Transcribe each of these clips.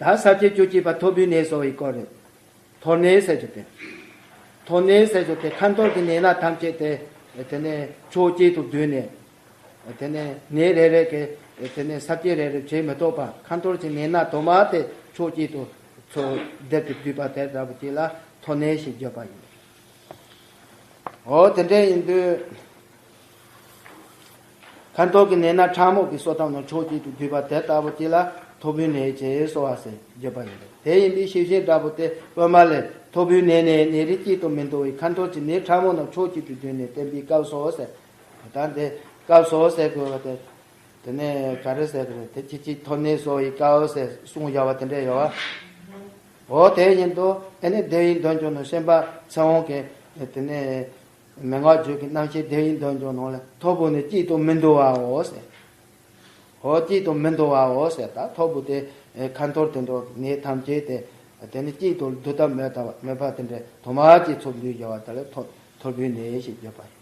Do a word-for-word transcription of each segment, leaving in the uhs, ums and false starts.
ད་ས་བཅད་བཅུ་གཅིག་པ་ཐོར་བུའི་ནད་གསོ་བའི་སྐོར་རེད། ཐོར་ནད་ཟེར་རྒྱུ་དེ། ཐོར་ནད་ཟེར་རྒྱུ་དེ་ཁ་འཐོར་གྱི་ནད་སྣ་ཐམས་ཅད་དེ། དེ་ནས་ཕྱོགས་གཅིག་ཏུ་བསྡུས་ནས། དེ་ནས་ནད་རེ་རེ་གི་དེ་ནས་ས་བཅད་རེ་རེ་བྱེད་མི་ཐུབ་པ། ཁ་འཐོར་གྱི་ནད་སྣ་དུ་མ་དེ་ཕྱོགས་གཅིག་ཏུ་ཚུར་སྡེབ་ཀྱིས་བསྡུས་པ་དེ་འདྲ་པོ་ཅིག་ལ་ཐོར་ནད་ཞེས་བརྗོད་པ་ཡིན། འོ་དེ་འདྲ་ཡིན་དུས། ཁ་འཐོར་གྱི་ནད་སྣ་ཕྲ་མོ་གི་གསོ་ཐབས་རྣམས་ཕྱོགས་གཅིག་ཏུ་བསྡུས་པ་དེ་ལྟ་བུ་ཅིག་ལ་ཐོར་བུའི་ནད་ཅེས་གསོ་བ་ཟེར་བརྗོད་པ་ཡིན་པས། དེ་ཡིན་པའི་ཤེས་བཞིན་འདྲ་པོ་དེ་དབུ་མ་ལས། ཐོར་བུའི་ནད་ནི་ནད་རིགས་གཅིག་ཏུ་མི་འདུ་བའི་ཁ་འཐོར་གྱི་ནད་ཕྲ་མོ་རྣམས་ཕྱོགས་གཅིག་ཏུ་བསྡུས་ནས་བསྟན་པའི་སྐབས་སོ་ཟེར། ད་འདི་སྐབས་སོ་ཟེར་དགོས་པ་དེ། དེ་ནས་ག་རེ་ཟེར་གི་རེད། དེ་ཅི་ཅི་ཐོར་ནད་གསོ་བའི་སྐབས་ཟེར་གསུངས་བཞག་པ་དེ་འདྲ་ཡོད་བ། འོ་དེ་ཡིན་དུས་ཨ་ནི་བདེ་བའི་མདོ་སྔོན་ནས་ཤན་པ་ཚེ་དབང་གིས་དེ་ནས། མན་ངག་རྒྱུད་ཀྱི་རྣམ་བཤད་བདེ་བའི་མདོ་སྔོན་ནང་ལ་ཐོར་བུ་ནི་གཅིག་ཏུ་མི་འདུ་བའོ་ཟེར། འོ་གཅིག་ཏུ་མི་འདུ་བའོ་ཟེར། ད་ཐོར་བུ་དེ་ཁ་འཐོར་དེ་འདྲ་ནད་ཐམས་ཅད་དེ། དེ་ནི་གཅིག་ཏུ་བསྡུ་ཐབས་མེད་པ་མེད་པ་དེ་འདྲ་དུ་མ་གཅིག་ཚུར་འདུས་བཞག་པ་དེ་ལ་ཐོར་ཐོར་བུའི་ནད་ཞེས་བརྗོད་པ་ཡིན།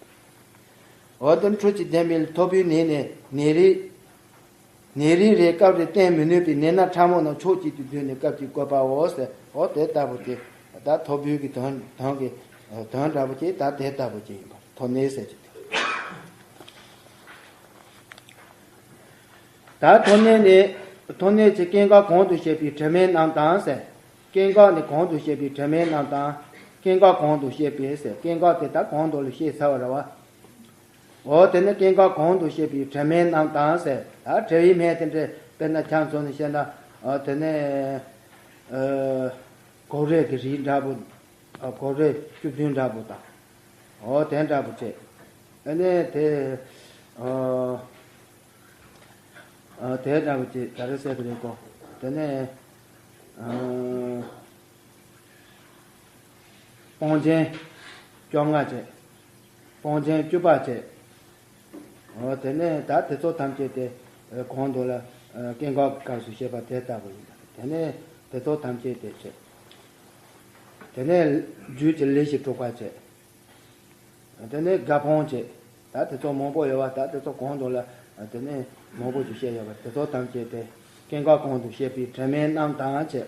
འོ་དེ་འཕྲོ་ཅི་ལྡན་པའི་ཐོར་བུའི་ནད་ནི་ནད་རིགས། ནད་རིགས་རེ་སྐབས་རེ་བསྟན་མི་ནུས་པའི་ནད་སྣ་ཕྲ་མོ་རྣམས་ཕྱོགས་གཅིག་ཏུ་བསྡུས་ནས་སྐབས་ཀྱིས་བཀོད་པའོ་ཟེར། འོ་དེ་ལྟ་བུ་དེ། ད་ཐོར་བུའི་གི་དོན་དོན་གྱི་དོན་འདྲ་པོ་ཅིག་ད་དེ་ལྟ་བུ་ཅིག་ཡིན་པ་ཐོར་ནད་ཟེར་གྱི་དེ། ད་ཐོར་ནད་ནི། ཐོར་ནད་ཀྱི་སྐྱེ་འགག་གོང་དུ་བཤད་པའི་དྲི་མའི་རྣམ་དང་ཟེར། སྐྱེ་འགག་ནི་གོང་དུ་བཤད་པའི་དྲི་མའི་རྣམ་དང་། སྐྱེ་འགག་གོང་དུ་བཤད་པའི་ཟེར། སྐྱེ་འགག་དེ་ད་གོང་དུ་ལ་བཤད་ཚར་བ་རེད་བ། འོ་དེ་ནི་སྐྱེ་འགག་གོང་དུ་བཤད་པའི་དྲི་མའི་རྣམ་དང་ཟེར། ད་དྲི་བའི་སྨན་དེ་འདྲ་དཔེར་ན་ཆ་མཚོན་ནས་བཤད་ན། འོ་དེ་ནི། འོ། གོ་རེ་གི་རིགས་འདྲ་པོ། འོ་གོ་རེ་བཅུ་བདུན་འདྲ་པོ་དང་། འོ་དེ་འདྲ་པོ་བྱས། ཨ་ནི་དེ། འོ། འོ་དེ་འདྲ་པོ་བྱས་ག་རེ་ཟེར་གི་རེད་གོ། དེ་ནི། འོ། སྤང་རྒྱན་བཅོ་ལྔ་བྱས། སྤང་རྒྱན་བཅུ་པ་བྱས། འོ་དེ་ནས་ད་དེ་ཚོ་ཐམས་ཅད་དེ་གོང་དུ་ལ་སྐྱེ་འགག་གི་སྐབས་སུ་བཤད་པ་དེ་ལྟ་བུ་ཡིན། དེ་ནས་དེ་ཚོ་ཐམས་ཅད་དེ་བྱས། དེ་ནས་རྒྱུད་ཀྱི་ལས་ཀྱི་དྲུག་པ་བྱས། དེ་ནས་དགའ་སྤང་བྱས། ད་དེ་ཚོ་མང་པོ་ཡོད་པ། ད་དེ་ཚོ་གོང་དུ་ལ་དེ་ནས་མང་པོ་ཞིག་བཤད་ཡོད་པ། དེ་ཚོ་ཐམས་ཅད་དེ་སྐྱེ་འགག་གོང་དུ་བཤད་པའི་དྲི་མའི་རྣམ་དང་བྱས།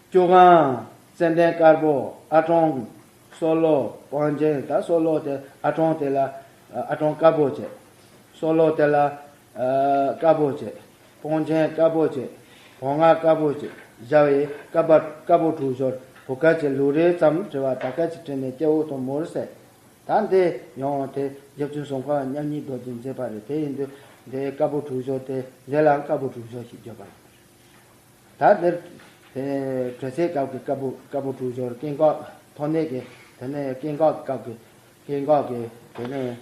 བཅུ་གང་། ཙན་དན་དཀར་པོ། ཨ་ཀྲང་། སྲོ་ལོ། སྤང་རྒྱན། ད་སྲོ་ལོ་དེ་ཨ་ཀྲང་དེ་ལ་ཨ་ཀྲང་དཀར་པོ་བྱས། སྲོ་ལོ་དེ་ལ་དཀར་པོ་བྱས། སྤང་རྒྱན་དཀར་པོ་བྱས། བོང་ང་དཀར་པོ་བྱས། བཞག་པའི་དཀར་པ་དཀར་པོ་དྲུག་སྦྱོར་བུ་དཀར་གྱི་ལུགས་རེ་ཙམ་བྲི་བ་དར་དཀར་གྱི་དྲི་ནི་སྐྱེ་བོ་དང་མོར་ཟེར། ད་འདི་ཡང་དེ་རྗེ་བཙུན་སུམ་མཁའ་པ་མཉམ་ཉིད་རྡོ་རྗེས་མཛད་པ་རེད། དེ་ཡིན་དུས་འདི་དཀར་པོ་དྲུག་སྦྱོར་དེ་རྗེས་ལའང་དཀར་པོ་དྲུག་སྦྱོར་ཞེས་བརྗོད་པ་རེད། ད་འདིར་དེ་དྲི་ཚེ་སྐབས་ཀྱི་དཀར་པོ་དཀར་པོ་དྲུག་སྦྱོར། སྐྱེ་འགག་ཐོག་ནས་ཀྱི་དེ་ནས་སྐྱེ་འགག་སྐབས་ཀྱི་སྐྱེ་འགག་གི་དེ་ནས་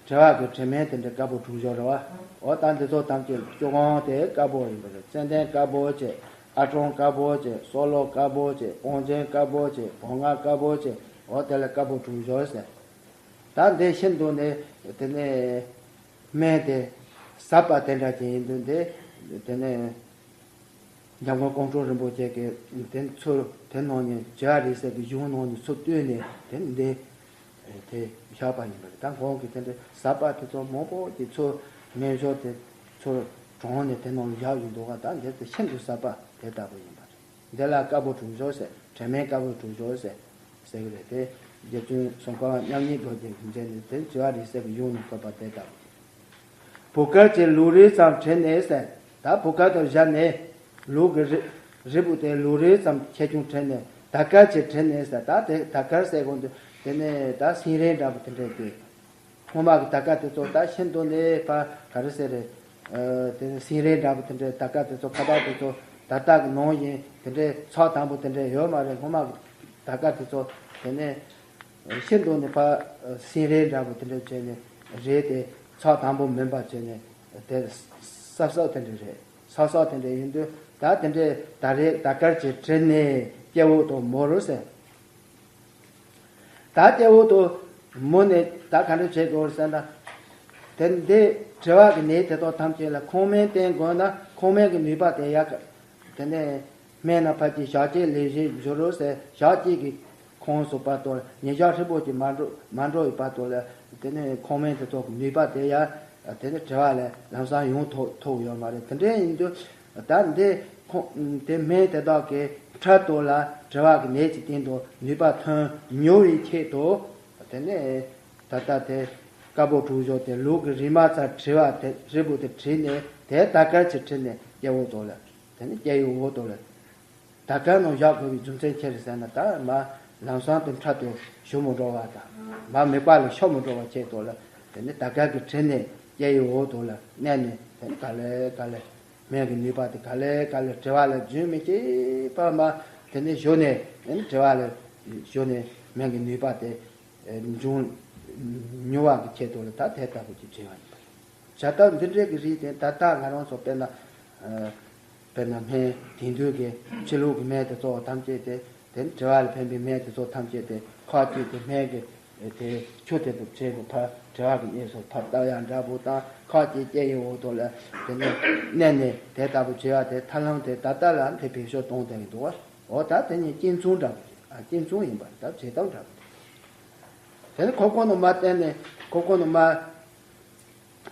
དྲི་བ་གི་དྲི་མེད་དེ་འདྲ་དཀར་པོ་དྲུག་སྦྱོར་རེད་བ། འོ་ད་འདི་ཚོ་ཐམས་ཅད་བཅུ་གང་དེ་དཀར་པོ་ཡིན་པ་རེད། ཙན་དན་དཀར་པོ་བྱས། ཨ་ཀྲང་དཀར་པོ་བྱས། སྲོ་ལོ་དཀར་པོ་བྱས། སྤང་རྒྱན་དཀར་པོ་བྱས། བོང་ང་དཀར་པོ་བྱས། འོ་དེ་ལ་དཀར་པོ་དྲུག་སྦྱོར་ཟེར། ད་འདི་ཤིན་ཏུ་ནས་དེ་ནས་སྨན་དེ་ཟབ་པ་དེ་འདྲ་ཅིག་ཡིན་དུས་འདི་དེ་ནས་འཇམ་མགོན་ཀོང་སྤྲུལ་རིན་པོ་ཆེ་གིས་དེ་ཚུར་དེ་ནང་ནས་བྱ་རིགས་སད་ཀྱི་གཞུང་ནང་ནས་ཚུར་བཏོན་ནས་དེ་འདི་དེ་བཞག་པ་ཡིན་པ་རེད། ད་ཁོང་གིས་དེ་འདྲ་ཟབ་པ་དེ་ཚོ་མང་པོ་ཅིག་ཚུར་སྨན་སྦྱོར་དེ་ཚུར་དྲངས་ནས་དེ་ནང་ལ་བཞག་ཡོད་འདུག་ག་ད་འདི་དེ་ཤིན་ཏུ་ཟབ་པ་དེ་ལྟ་བུ་ཡིན་པ་རེད། འདི་ལ་དཀར་པོ་དྲུག་སྦྱོར་ཟེར། དྲི་མེད་དཀར་པོ་དྲུག་སྦྱོར་ཟེར་ཟེར་གི་རེད་དེ། རྗེ་བཙུན་སུམ་མཁའ་པ་མཉམ་ཉིད་རྡོ་རྗེ་གིས་མཛད་ནས་དེ་བྱ་རིགས་སད་ཀྱི་གཞུང་ནས་བཀོད་པ་དེ་ལྟ་བུ། བུ་དཀར་གྱི་ལུགས་རེ་ཙམ་བྲིས་ནས་ཟེར། ད་བུ་དཀར་དང་སྦྱར་ནས་ལུགས་ཀྱི་རིལ་རིལ་བུ་དེ་ལུགས་རེ་ཙམ་ཆེ་ཆུང་བྲིས་ནས་དར་དཀར་གྱིས་བྲིས་ནས་ཟེར། ད་དེ་དར་དཀར་ཟེར་དགོས་འདུག་དེ་ནས་ད་སེང་རས་འདྲ་པོ་དེ་འདྲ་དེ། སྔོན་མ་གི་དར་དཀར་དེ་ཚོ་ད་ཤིན་ཏུ་ནས་ཕར་ག་རེ་ཟེར་རེད། ཨ་དེ་ནས་སེང་རས་འདྲ་པོ་དེ་འདྲའི་དར་དཀར་དེ་ཚོ་ཁ་པར་དེ་ཚོ་ད་ལྟ་གི་ནང་བཞིན་དེ་འདྲའི་ཚགས་དམ་པོ་དེ་འདྲ་ཡོད་མ་རེད། སྔོན་མ་གི་དར་དཀར་དེ་ཚོ་དེ་ནས་ཤིན་ཏུ་ནས་ཕར་སེང་རས་འདྲ་པོ་དེ་འདྲ་བྱས་ནས་རེད་དེ། ཚགས་དམ་པོ་མིན་པ་བྱས་ནས་དེ་སྲབ་སྲབ་དེ་འདྲ་རེད། སྲབ་སྲབ་དེ་འདྲ་ཡིན་དུས་ད་དེ་འདྲའི་དར་རས་དར་དཀར་གྱིས་བྲིས་ནས་སྐྱེ་བོ་དང་མོ་རུ་ཟེར། ད་སྐྱེ་བོ་དང་མོ་ནས་ད་ག་འདྲ་བྱེད་དགོས་ཟེར་ན། དེ་འདི་དྲི་བ་གི་ནད་དེ་དག་ཐམས་ཅད་ལ་ཁོང་སྨན་བསྟེན་དགོས་ན་ཁོང་སྨན་གྱི་ནུས་པ་དེ་ཡག་གི། དེ་ནས་སྨན་སྣ་ཕལ་ཆེར་ཞག་གཅིག་ལས་བཞིན་འཇུ་རོ་ཟེར། ཞག་གཅིག་གི་ཁོངས་སུ་བར་དུ་ཉིན་ཞག་ཧྲིལ་པོ་ཅིག་མ་འགྲོ་མ་འགྲོ་བའི་བར་དུ་ལ་དེ་ནས་ཁོང་སྨན་དེ་དག་གི་ནུས་པ་དེ་ཡག་དེ་ནི་དྲི་བ་ལས་ལམ་སང་ཡོང་ཐུབ་ཐུབ་ཡོད་མ་རེད། དེ་འདྲ་ཡིན་དུས་ད་འདི་ཁོང་དེ་སྨན་དེ་དག་གི་ཕྲག་དོག་ལ་དྲི་བ་གི་ནད་ཀྱི་སྟེང་དུ་ནུས་པ་ཐོན་མྱུར་བའི་ཆེད་དུ། དེ་ནི་ད་ལྟ་དེ་དཀར་པོ་གྲུ་བཞོ་དེ་ལུག་གི་རིལ་མ་ཚ་དྲི་བ་དེ་རིལ་བུ་དེ་དྲིལ་ནས་དེ་དར་དཀར་གྱི་དྲིལ་ནས་སྐྱེ་བོ་དོ་ལ། དེ་ནི་སྐྱེ་ཡི་འོ་དོ་ལ། དར་དཀར་ནང་བཞག་དགོས་པའི་རྒྱུ་མཚན་ཅི་རེད་ཟེར་ན། ད་མ་ལམ་སང་དུ་ཕྲག་དོག་ཞུ་མི་འགྲོ་བ་དང་། མ་མིད་པ་ལ་ཤོར་མི་འགྲོ་བ་ཆེད་དོ་ལ། དེ་ནི་དར་དཀར་གྱི་དྲིལ་ནས་སྐྱེ་ཡི་འོ་དོ་ལ་མནན་ནས། དེ་ནི་ག་ལེ་ག་ལེ་སྨན་གྱི་ནུས་པ་དེ་ག་ལེ་ག་ལེ་དྲི་བ་ལ་རྒྱུན་མི་ཆད་པར་མ་དེ་ནི་ཞུ་ནས། དེ་ནི་དྲི་བ་ལ་ཞུ་ནས་སྨན་གྱི་ནུས་པ་དེ་འབྱུང་མྱུར་བ་གི་ཆེད་དོ་ལ་ད་དེ་ལྟ་བུ་ཅིག་བྱས་པ་ཡིན་པ་རེད། བྱ་ཐབས་འདི་འདྲའི་གི་རིགས་དེ་ད་ལྟ་ང་རང་ཚོ་དཔེར་ན། ཨ། དཔེར་ན་སྨན་དེང་དུས་ཀྱི་ཕྱི་ལུགས་ཀྱི་སྨན་དེ་ཚོ་ཐམས་ཅད་དེ། དེ་དྲི་བ་ལ་ཕན་པའི་སྨན་དེ་ཚོ་ཐམས་ཅད་དེ་ཁ་ཅིག་གི་སྨན་གྱི་དེ་ཆུ་དེ་དང་བྱས་ནས་ཕར་དྲི་བ་གི་གནས་སུ་ཕར་བཏབ་ཡ་འདྲ་པོ་དང་། ཁ་ཅིག་སྐྱེ་ཡི་འོ་དོ་ལ་དེ་ནས་མནན་ནས་དེ་ལྟ་བུ་བྱས་པ་དེ་ཐབས་ལམ་དེ་ད་ལྟ་ལ་དེ་བེད་སྤྱོད་གཏོང་བསྡད་ཀྱི་འདུག་བ། འོ་ད་དེ་ནི་གཅེས་མཚུངས་འདྲ་པོ་ཅིག་ཨ། གཅེས་མཚུངས་ཡིན་པ་ད་བྱེད་སྟངས་འདྲ་པོ་ཅིག་དེ་ནི་ཁོ་ཁོ་ནས་མར་བསྟན་ནས། ཁོ་ཁོ་ནས་མར།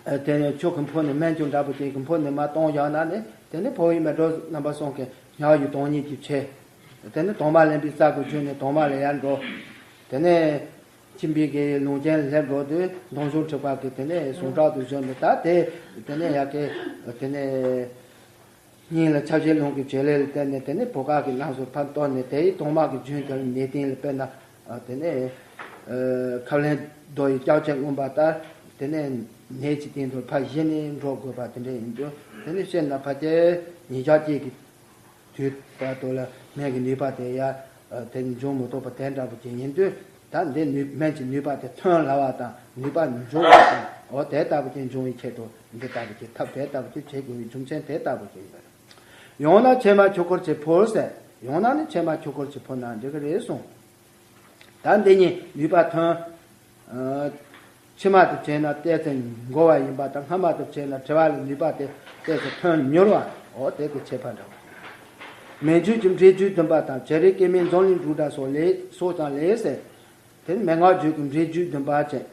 ཨ། དེ་ནས་ཆུ་གི་ཕུ་ནས་སྨན་ཆུ་འདྲ་པོ་ཅིག་གི་ཕུ་ནས་མར་བཏང་བཞག་ན་ནི། དེ་ནི་འཕོ་བའི་མེ་ཏོག་རྣམ་པ་གསུམ་གྱི་མྱང་ཡུལ་དོན་གཉིས་ཀྱི་ཆེ། དེ་ནི་དྭངས་མ་ལེན་པའི་རྩལ་གྱི་བརྒྱུད་ནས་དྭངས་མ་ལ་ཡར་འགྲོ། དེ་ནས་ཁྱིམ་པའི་གི་ལུང་ཆེན་ལ་འགྲོ་དུས་མདོ་གཞུང་ཁྲིད་པ་གི་དེ་ནས་ཟུངས་ཁྲག་ཏུ་བཞོན་ནས། ད་དེ་དེ་ནས་ཡ་གི་དེ་ནས། སྙིང་ལ་ཆབ་བཞེས་ལུང་གི་བྱེད་ལས་ལ་བརྟེན་ནས། དེ་ནས་བུ་ག་གི་ནང་སོ་ཕར་གཏོར་ནས། དེའི་དྭངས་མ་གི་རྒྱུན་དེ་ལ་ནད་རྟེན་ལ་དཔེར་ན། ཨ། དེ་ནས། ཨ། ཁབ་ལེན་རྡོ་ཡི་ལྕགས་ཀྱུས་བསྔོས་པ་ལྟར། དེ་ནས་ནད་ཀྱི་སྟེང་དུ་ཕར་གཞི་ནས་འགྲོ་དགོས་པ་དེ་འདྲ་ཡིན་དུས། དེ་ནས་སྤྱིར་ན་ཕལ་ཆེར་ཉིས་ཆ་གཅིག་གི་དུས་བར་དུ་ལ་སྨན་གྱི་ནུས་པ་དེ་ཡ། ཨ། དེ་འབྱུང་མི་ཐུབ་པ་དེ་འདྲ་པོ་ཅིག་ཡིན་དུས། ད་འདི་ནུས་སྨན་གྱི་ནུས་པ་དེ་ཐོན་སླ་བ་དང་། ནུས་པ་འབྱུང་བ་དང་། འོ་དེ་ལྟ་བུ་ཅིག་འབྱུང་བའི་ཆེད་དུ་འདི་ལྟ་བུ་ཅིག་ཐབས་དེ་ལྟ་བུ་ཅིག་བྱེད་དགོས་པའི་རྒྱུ་མཚན་དེ་ལྟ་བུ་ཅིག་ཡིན་པ་རེད། ཡང་ན་ཕྱེ་མར་ཆུ་ཁོལ་གྱིས་ཕུལ་ཟེར། ཡང་ན་ནི་ཕྱེ་མར་ཆུ་ཁོལ་གྱིས་ཕུལ་ན་འགྲིག་གི་རེད་གསུངས། ད་འདི་གཉིས་ནུས་པ་ཐོན། ཨ། ཕྱི་མ་དེ་བྱས་ན་ཏོག་ཙམ་འགོར་བ་ཡིན་པ་དང་། སྔ་མ་དེ་བྱས་ན་དྲི་བ་ལ་ནུས་པ་དེ་ཏོག་ཙམ་ཐོན་མྱུར་བ། འོ་དེ་གི་ཁྱད་པར་འདྲ་བོ། མན་ཇུ་གྱི་འབྲས་རྒྱུན་བདུན་པ་དང་། བྱ་རིགས་སྐྱེ་དམན་འཛམ་གླིང་འབྲུག་སྒྲ་སོགས་ལས། སོགས་ཀྱང་ལས་ཟེར། དེ་ནི་མན་ངག་རྒྱུད་ཀྱི་འབྲས་རྒྱུན་བདུན་པ་བྱས།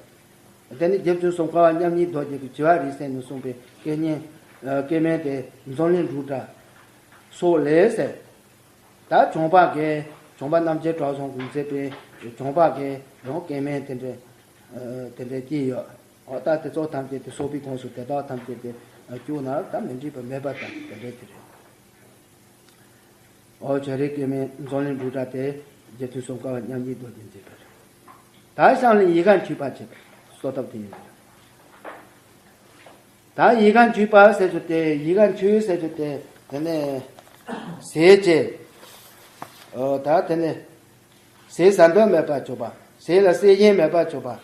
དེ་ནི་རྗེ་བཙུན་སུམ་མཁའ་པ་མཉམ་ཉིད་རྡོ་རྗེ་གིས་བྱི་བ་རིགས་སེང་ནས་གསུངས་པའི་སྐད་སྙན། ཨ། སྐད་སྨན་དེ་འཛམ་གླིང་འབྲུག་སྒྲ་སོགས་ལས་ཟེར། ད་བྱུང་བ་གི། བྱུང་བ་རྣམ་རྒྱལ་གྲགས་བཟང་གིས་མཛད་པའི་བྱུང་བ་གི་ཡང་སྐད་སྨན་དེ་འདྲ། ཨ། དེ་འདྲ་ཅིག་ཡོད། འོ་ད་དེ་ཚོ་ཐམས་ཅད་དེ་བསགས་པའི་ཁོངས་སུ་དེ་དག་ཐམས་ཅད་དེ་བཅུག་ན་ད་མི་འགྲིག་པ་མེད་པ་དང་དེ་འདྲ་ཅིག་རེད། འོ་བྱ་རིགས་སྐྱེ་དམན་འཛམ་གླིང་འབྲུག་སྒྲ་དེ་རྗེ་བཙུན་སུམ་མཁའ་པ་མཉམ་ཉིད་རྡོ་རྗེས་མཛད་པ་རེད། ད་ཤམ་ལས་ཡིད་ཁར་འཁྱུད་པ་བྱེད་པའི་གསོལ་ཐབས་དེ་ཡིན་པ་རེད། ད་ཡིད་ཁར་འཁྱུད་པ་ཟེར་རྒྱུ་དེ། ཡིད་ཁར་འཁྱུད་ཟེར་རྒྱུ་དེ། དེ་ནས་ཟས་བཅད། འོ་ད་དེ་ནས་ཟས་ཟ་འདོད་མེད་པར་གྱུར་པ། ཟས་ལ་སྲེད་ཞེན་མེད་པར་གྱུར་པ།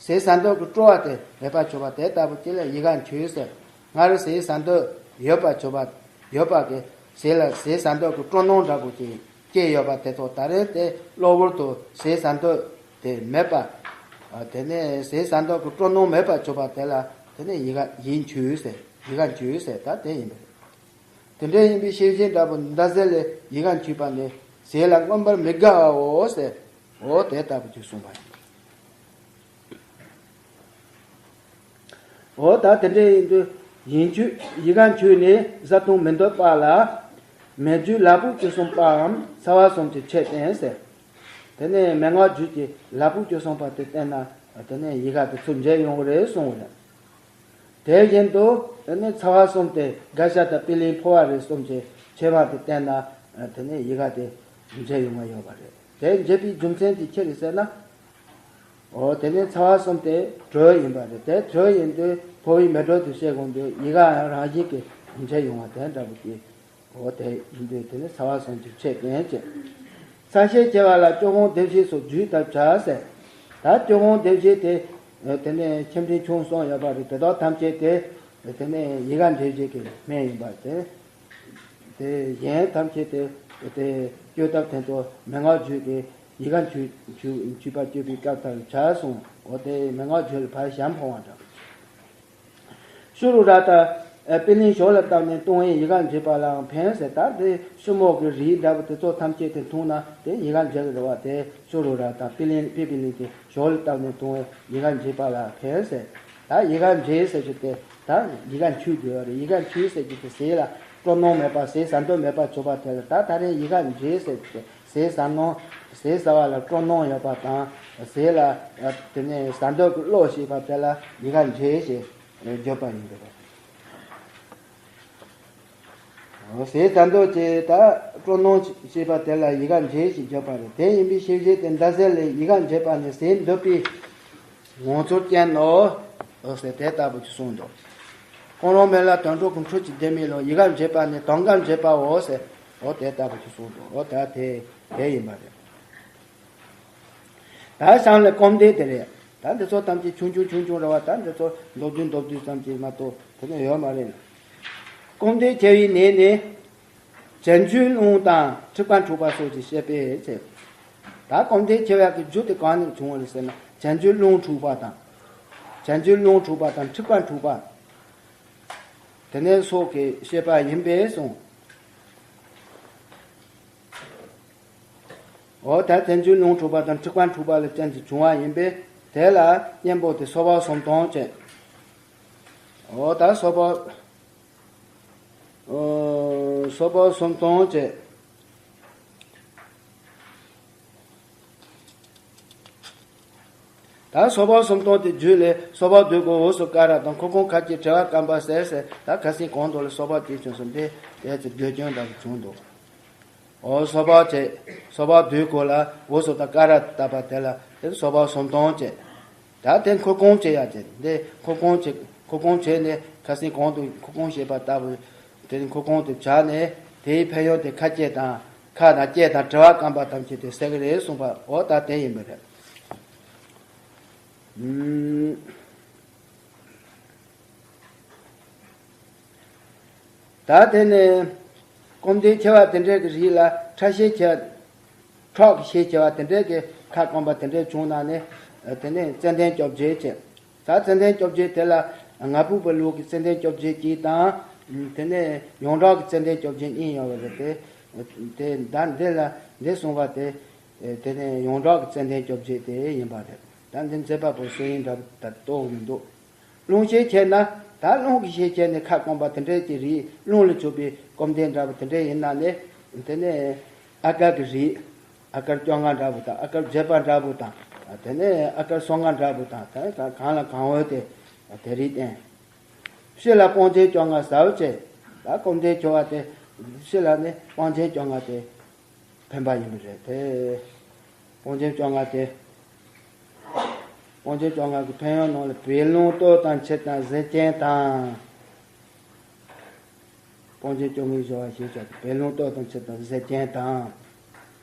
ཟས་ཟ་འདོད་ཀྱི་སྤྲོ་བ་དེ་མེད་པར་གྱུར་པ་དེ་ལྟ་བུ་ཅིག་ལ་ཡིད་ཁར་འཁྱུད་ཟེར། སྔར་ཟས་ཟ་འདོད་ཡོད་པར་གྱུར་པ། ཡོད་པ་གི་ཟས་ལ། ཟས་ཟ་འདོད་ཀྱི་སྤྲོ་སྣང་འདྲ་པོ་ཅིག་སྐྱེས་ཡོད་པ་དེ་ཚོ་ད་རེས་དེ་གློ་བུར་དུ་ཟས་ཟ་འདོད་དེ་མེད་པ། ཨ། དེ་ནས་ཟས་ཟ་འདོད་ཀྱི་སྤྲོ་སྣང་མེད་པར་གྱུར་པ་དེ་ལ་དེ་ནས་ཡིད་ཁར། ཡིད་འཁྱུད་ཟེར། ཡིད་ཁར་འཁྱུད་ཟེར། ད་དེ་ཡིན་པ་རེད། དེ་འདྲ་ཡིན་པའི་ཤེས་བཞིན་འདྲ་པོ་འདའ་ཟེར་ལས་ཡིད་ཁར་འཁྱུད་པ་ནི་ཟས་ལ་མངོན་པར་མི་དགའ་བའོ་ཟེར། འོ་དེ་ལྟ་བུ་ཅིག་གསུངས་པ་ཡིན། འོ་ད་དེ་འདྲ་ཡིན་དུས་ཡིད་འཁྱུད། ཡིད་ཁར་འཁྱུད་ནས་བཟའ་བཏུང་མི་འདོད་པ་ལ། མན་ཇུའི་ལ་ཕུག་བཅུ་གསུམ་པའམ་ཚ་བ་གསུམ་གྱི་ཆས་བསྟེན་ཟེར། དེ་ནས་མན་ངག་རྒྱུད་ཀྱི་ལ་ཕུག་བཅུ་གསུམ་པ་དེ་བསྟེན་ན་དེ་ནས་ཡི་ག་དེ་ཚུར་མཇལ་ཡོང་གི་རེད་གསུངས་པ་རེད། དེ་བཞིན་དུ་དེ་ནས་ཚ་བ་གསུམ་སྟེ་དགའ་ཤ་དང་པི་ལིང་ཕོ་བ་རིགས་གསུམ་གྱི་མཆོད་པ་དེ་བསྟེན་ན་དེ་ནས་ཡི་ག་དེ་མཇལ་ཡོང་བ་ཡོད་པ་རེད། དེ་མཇལ་བའི་རྒྱུ་མཚན་དེ་ཅི་རེད་ཟེར་ན། འོ་དེ་ནས་ཚ་བ་གསུམ་དེ་དྲོད་ཡིན་པ་རེད། དེ་དྲོད་ཡིན་དུས་ཕོ་བའི་མེ་དྲོད་དུ་བཤད་དགོས་དུས་ཡི་ག་ཡང་རང་བཞིན་གྱིས་མཇལ་ཡོང་བ་དེ་འདྲ་པོ་ཅིག་འོ་དེ་ཡིན་དུས་དེ་ནི་ཚ་བ་གསུམ་གྱི་ཆས་བསྟེན་བྱས། ཚ་ཤས་ཆེ་བ་ལ་སྐྱོ་ཧོང་སྡེབ་བཞི་སོགས་བརྒྱུད་ལྟར་བྱ་ཟེར། ད་སྐྱོ་ཧོང་སྡེབ་བཞི་དེ་དེ་ནས་ཆེ་འབྲིང་ཆུང་གསུམ་ཡོད་པ་རེད། དེ་དག་ཐམས་ཅད་དེ་དེ་ནས་ཡི་ག་འདྲེན་བྱེད་ཀྱི་སྨན་ཡིན་པ་དེ། དེ་གཞན་ཐམས་ཅད་དེ་དེ་བཅོས་ཐབས་དོན་དུ་མན་ངག་རྒྱུད་ཀྱི་ཡི་ག་འཁྱུད་འཁྱུད་འཁྱུད་པ་བཅོས་པའི་སྐབས་ལྟར་བྱ་གསུངས། འོ་དེ་མན་ངག་རྒྱུད་ལ་ཕར་ཞལ་འཕངས་པ་འདྲ། ཤུ་རུ་ར་ཏ། ཨ། པི་ལིང་ཞོ་ལ་བཏབ་ནས་བཏུང་བས་ཡི་ག་འབྱེད་པ་ལའང་ཕན་ཟེར། ད་དེ་ཤུ་མོ་གི་རིགས་འདྲ་པོ་དེ་ཚོ་ཐམས་ཅད་དེ་འཐུང་ན་དེ་ཡི་ག་འབྱེད་ཀྱི་རེད་བ། དེ་ཤུ་རུ་ར་ཏ་པི་ལིང་པི་པི་ལིང་དེ་ཞོ་ལ་བཏབ་ནས་བཏུང་བས་ཡི་ག་འབྱེད་པ་ལ་ཕན་ཟེར། ད་ཡལ་ག་འབྲས་ཟེར་རྒྱུ་དེ་ད་ཡལ་ག་འཁྱུད་དགོས་པ་རེད། ཡལ་ག་འཁྱུད་ཟེར་རྒྱུ་དེ་ཟས་ལ་སྤྲོ་སྣང་མེད་པ་ཟས་ཟ་འདོད་མེད་པ་བྱུང་བ་དེ་ལ་ད་ད་རེས་ཡལ་ག་འབྲས་ཟེར་རྒྱུ་དེ་ཟས་ཟ་སྣང་ཟས་ཟ་བ་ལ་སྤྲོ་སྣང་ཡོད་པ་དང་ཟས་ལ་དེ་ནས་ཟ་འདོད་ཀྱི་བློ་སྐྱེས་པ་དེ་ལ་ཡལ་ག་འབྲས་ཞེས་བརྗོད་པ་ཡིན་པ་རེད། ཟས་ཟ་འདོད་ཀྱི་ད་སྤྲོ་སྣང་བྱེད་པ་དེ་ལ་ཡལ་ག་འབྲས་ཞེས་བརྗོད་པ་རེད། དེ་ཡིན་པའི་ཕྱིར་ཟས་དེ་འདྲ་ཟས་ལས་ཡལ་ག་འབྱེད་པ་ནི་ཟས་འདོད་པའི་ངོ་ཚོར་ཅན་ནོ། འོ་ཟེར་དེ་ལྟ་བུ་ཅིག་གསུངས་འདུག་ཁོང་རང་མེད་ལ་དོན་གྲུབ་ཀྱི་འཕྲུལ་གྱི་ལྡེ་མིག་ལོ། ཡལ་ག་འབྱེད་པ་ནི་དོན་ག་འབྱེད་པའོ་ཟེར། འོ་དེ་ལྟ་བུ་ཅིག་གསུངས་འདུག་འོ་ད་དེ་དེ་ཡིན་པ་རེད། ད་གཤམ་ལ་སྐོམ་དད་དེ་རེད། ད་འདི་ཚོ་ཐམས་ཅད་ཆུང་ཆུང་ཆུང་ཆུང་རེད་བ། ད་འདི་ཚོ་མདོར་བསྡུས་མདོར་བསྡུས་ཙམ་ཅིག་མ་གཏོགས་དེ་ནས་ཡོད་མ་རེད། སྐོམ་དད་ཆེ་བའི་ནད་ནི་བྱད་འཇུ་རླུང་དང་འཁྲིག་པ་འཁྲུགས་པ་སོགས་ཀྱི་བཤད་པས་ཟེར། ད་སྐོམ་དད་ཆེ་བ་གི་རྒྱུ་དེ་གང་ནས་བྱུང་བ་རེད་ཟེར་ན་བྱད་འཇུ་རླུང་འཁྲུགས་པ་དང་། བྱད་འཇུ་རླུང་འཁྲུགས་པ་དང་འཁྲིག་པ་འཁྲུགས་པ། དེ་ནས་སོགས་ཀྱི་བཤད་པ་ཡིན་པས་གསུངས། འོ་ད་བྱད་འཇུ་རླུང་འཁྲུགས་པ་དང་འཁྲིག་པ་འཁྲུགས་པ་ལ་ཅན་གྱི་བྱུང་བ་ཡིན་པས་དེ་ལ་གཉེན་པོ་དེ་སོ་པ་སུམ་སྟོང་བྱས། འོ་ད་སོ་པ། འོ་སོ་པ་སུམ་སྟོང་བྱས། ད་སོ་པ་སུམ་སྟོང་དེ་རྒྱུད་ལས་སོ་པ་བདུད་ཀོ་འོ་སོ་ཀ་ར་དང་ཁོ་ཁོང་ཁ་ཅིག་དྲི་བ་སྐམ་པ་ཟེར་ཟེར། ད་ཁ་སང་གོང་དུ་ལ་སོ་པ་དེ་བྱུང་སོང་སྟེ་དེ་ཚེ་བདུད་སྐྱོན་འདྲ་བོ་བྱུང་འདུག་འོ་སོ་པ་བྱས། སོ་པ་བདུད་ཀོ་ལ་འོ་སོ་དང་ཀ་ར་བཏབ་པ་དེ་ལ་དེ་སོ་པ་སུམ་སྟོང་བྱས། ད་དེ་འཁོར་གང་བྱས་ཡ་བྱས་འདི་འཁོར་གང་བྱས། འཁོར་གང་བྱས་ནས་ཁ་སང་གོང་དུ་འཁོར་གང་བྱས་པ་ལྟ་བུ། དེ་ནི་འཁོར་གང་དུ་བྱས་ནས་དེའི་ཕན་ཡོན་དེ་ཁ་སྐྱེས་དང་ཁ་དང་སྐྱེས་དང་དྲི་བ་སྐམ་པ་ཐམས་ཅད་དེ་ཟེར་གི་རེད་གསུངས་པ། འོ་ད་དེ་ཡིན་པ་རེད། ཨུམ། ད་དེ་ནས་སྐོམ་དད་ཆེ་བ་དེ་འདྲའི་གི་རིགས་ལ་ཁྲག་ཤས་ཆེ་ཁྲག་གི་ཤས་ཆེ་བ་དེ་འདྲའི་གི་ཁ་སྐོམ་པ་དེ་འདྲའི་བྱུང་ན་ནི་དེ་ནས་ཙན་དན་བཅོ་བརྒྱད་བྱས། ད་ཙན་དན་བཅོ་བརྒྱད་དེ་ལ་ང་ཕོད་པའི་ལུགས་ཀྱི་ཙན་དན་བཅོ་བརྒྱད་ཅིག་དང་། དེ་ནས་ཡོངས་གྲགས་ཀྱི་ཙན་དན་བཅོ་བརྒྱད་གཉིས་ཡོད་པ་རེད་དེ། དེ་ད་འདི་ལ་འདི་གསུངས་པ་དེ་དེ་ནས་ཡོངས་གྲགས་ཀྱི་ཙན་དན་བཅོ་བརྒྱད་དེ་ཡིན་པ་རེད། ད་འདི་མཛད་པ་པོ་སུ་ཡིན་འདྲ་ད་རྟོགས་མི་འདུག་རླུང་ཤས་ཆེ་ན་ད་རླུང་གི་ཤས་ཆེ་ནས་ཁ་སྐོམ་པ་དེ་འདྲའི་གི་རིགས་རླུང་ལ་ཕྱོགས་པའི་སྐོམ་དད་འདྲ་བོ་དེ་འདྲའི་ཡིན་ན་ནི་དེ་ནས་ཨ་ཀར་གི་རིགས། ཨ་ཀར་བཅོ་ལྔ་འདྲ་བོ་དང་ཨ་ཀར་བརྒྱད་པ་འདྲ་བོ་དང་། དེ་ནས་ཨ་ཀར་སོ་ལྔ་འདྲ་བོ་དང་དེ་གང་ལ་གང་འོས་ཏེ་དེ་རིགས་བསྟེན། ཕྱི་ལ་སྤང་ཆེན་བཅོ་ལྔ་ཟ་བ་བྱས། ད་སྐོམ་དད་ཆེ་བ་དེ་ཕྱི་ལ་ནི་སྤང་ཆེན་བཅོ་ལྔ་དེ་ཕན་པ་ཡིན་པ་རེད་དེ། སྤང་ཆེན་བཅོ་ལྔ་དེ། སྤང་ཆེན་བཅོ་ལྔ་གི་ཕན་ཡོན་ནང་ལ་བད་རླུང་ལྟོ་དང་མཆེར་དང་གཟེར་ཅན་དང་། སྤང་ཆེན་བཅོ་ལྔའི་སྦྱོར་བ་ཞེས་བྱ་སྟེ་བད་རླུང་ལྟོ་དང་མཆེར་དང་གཟེར་ཅན་དང་།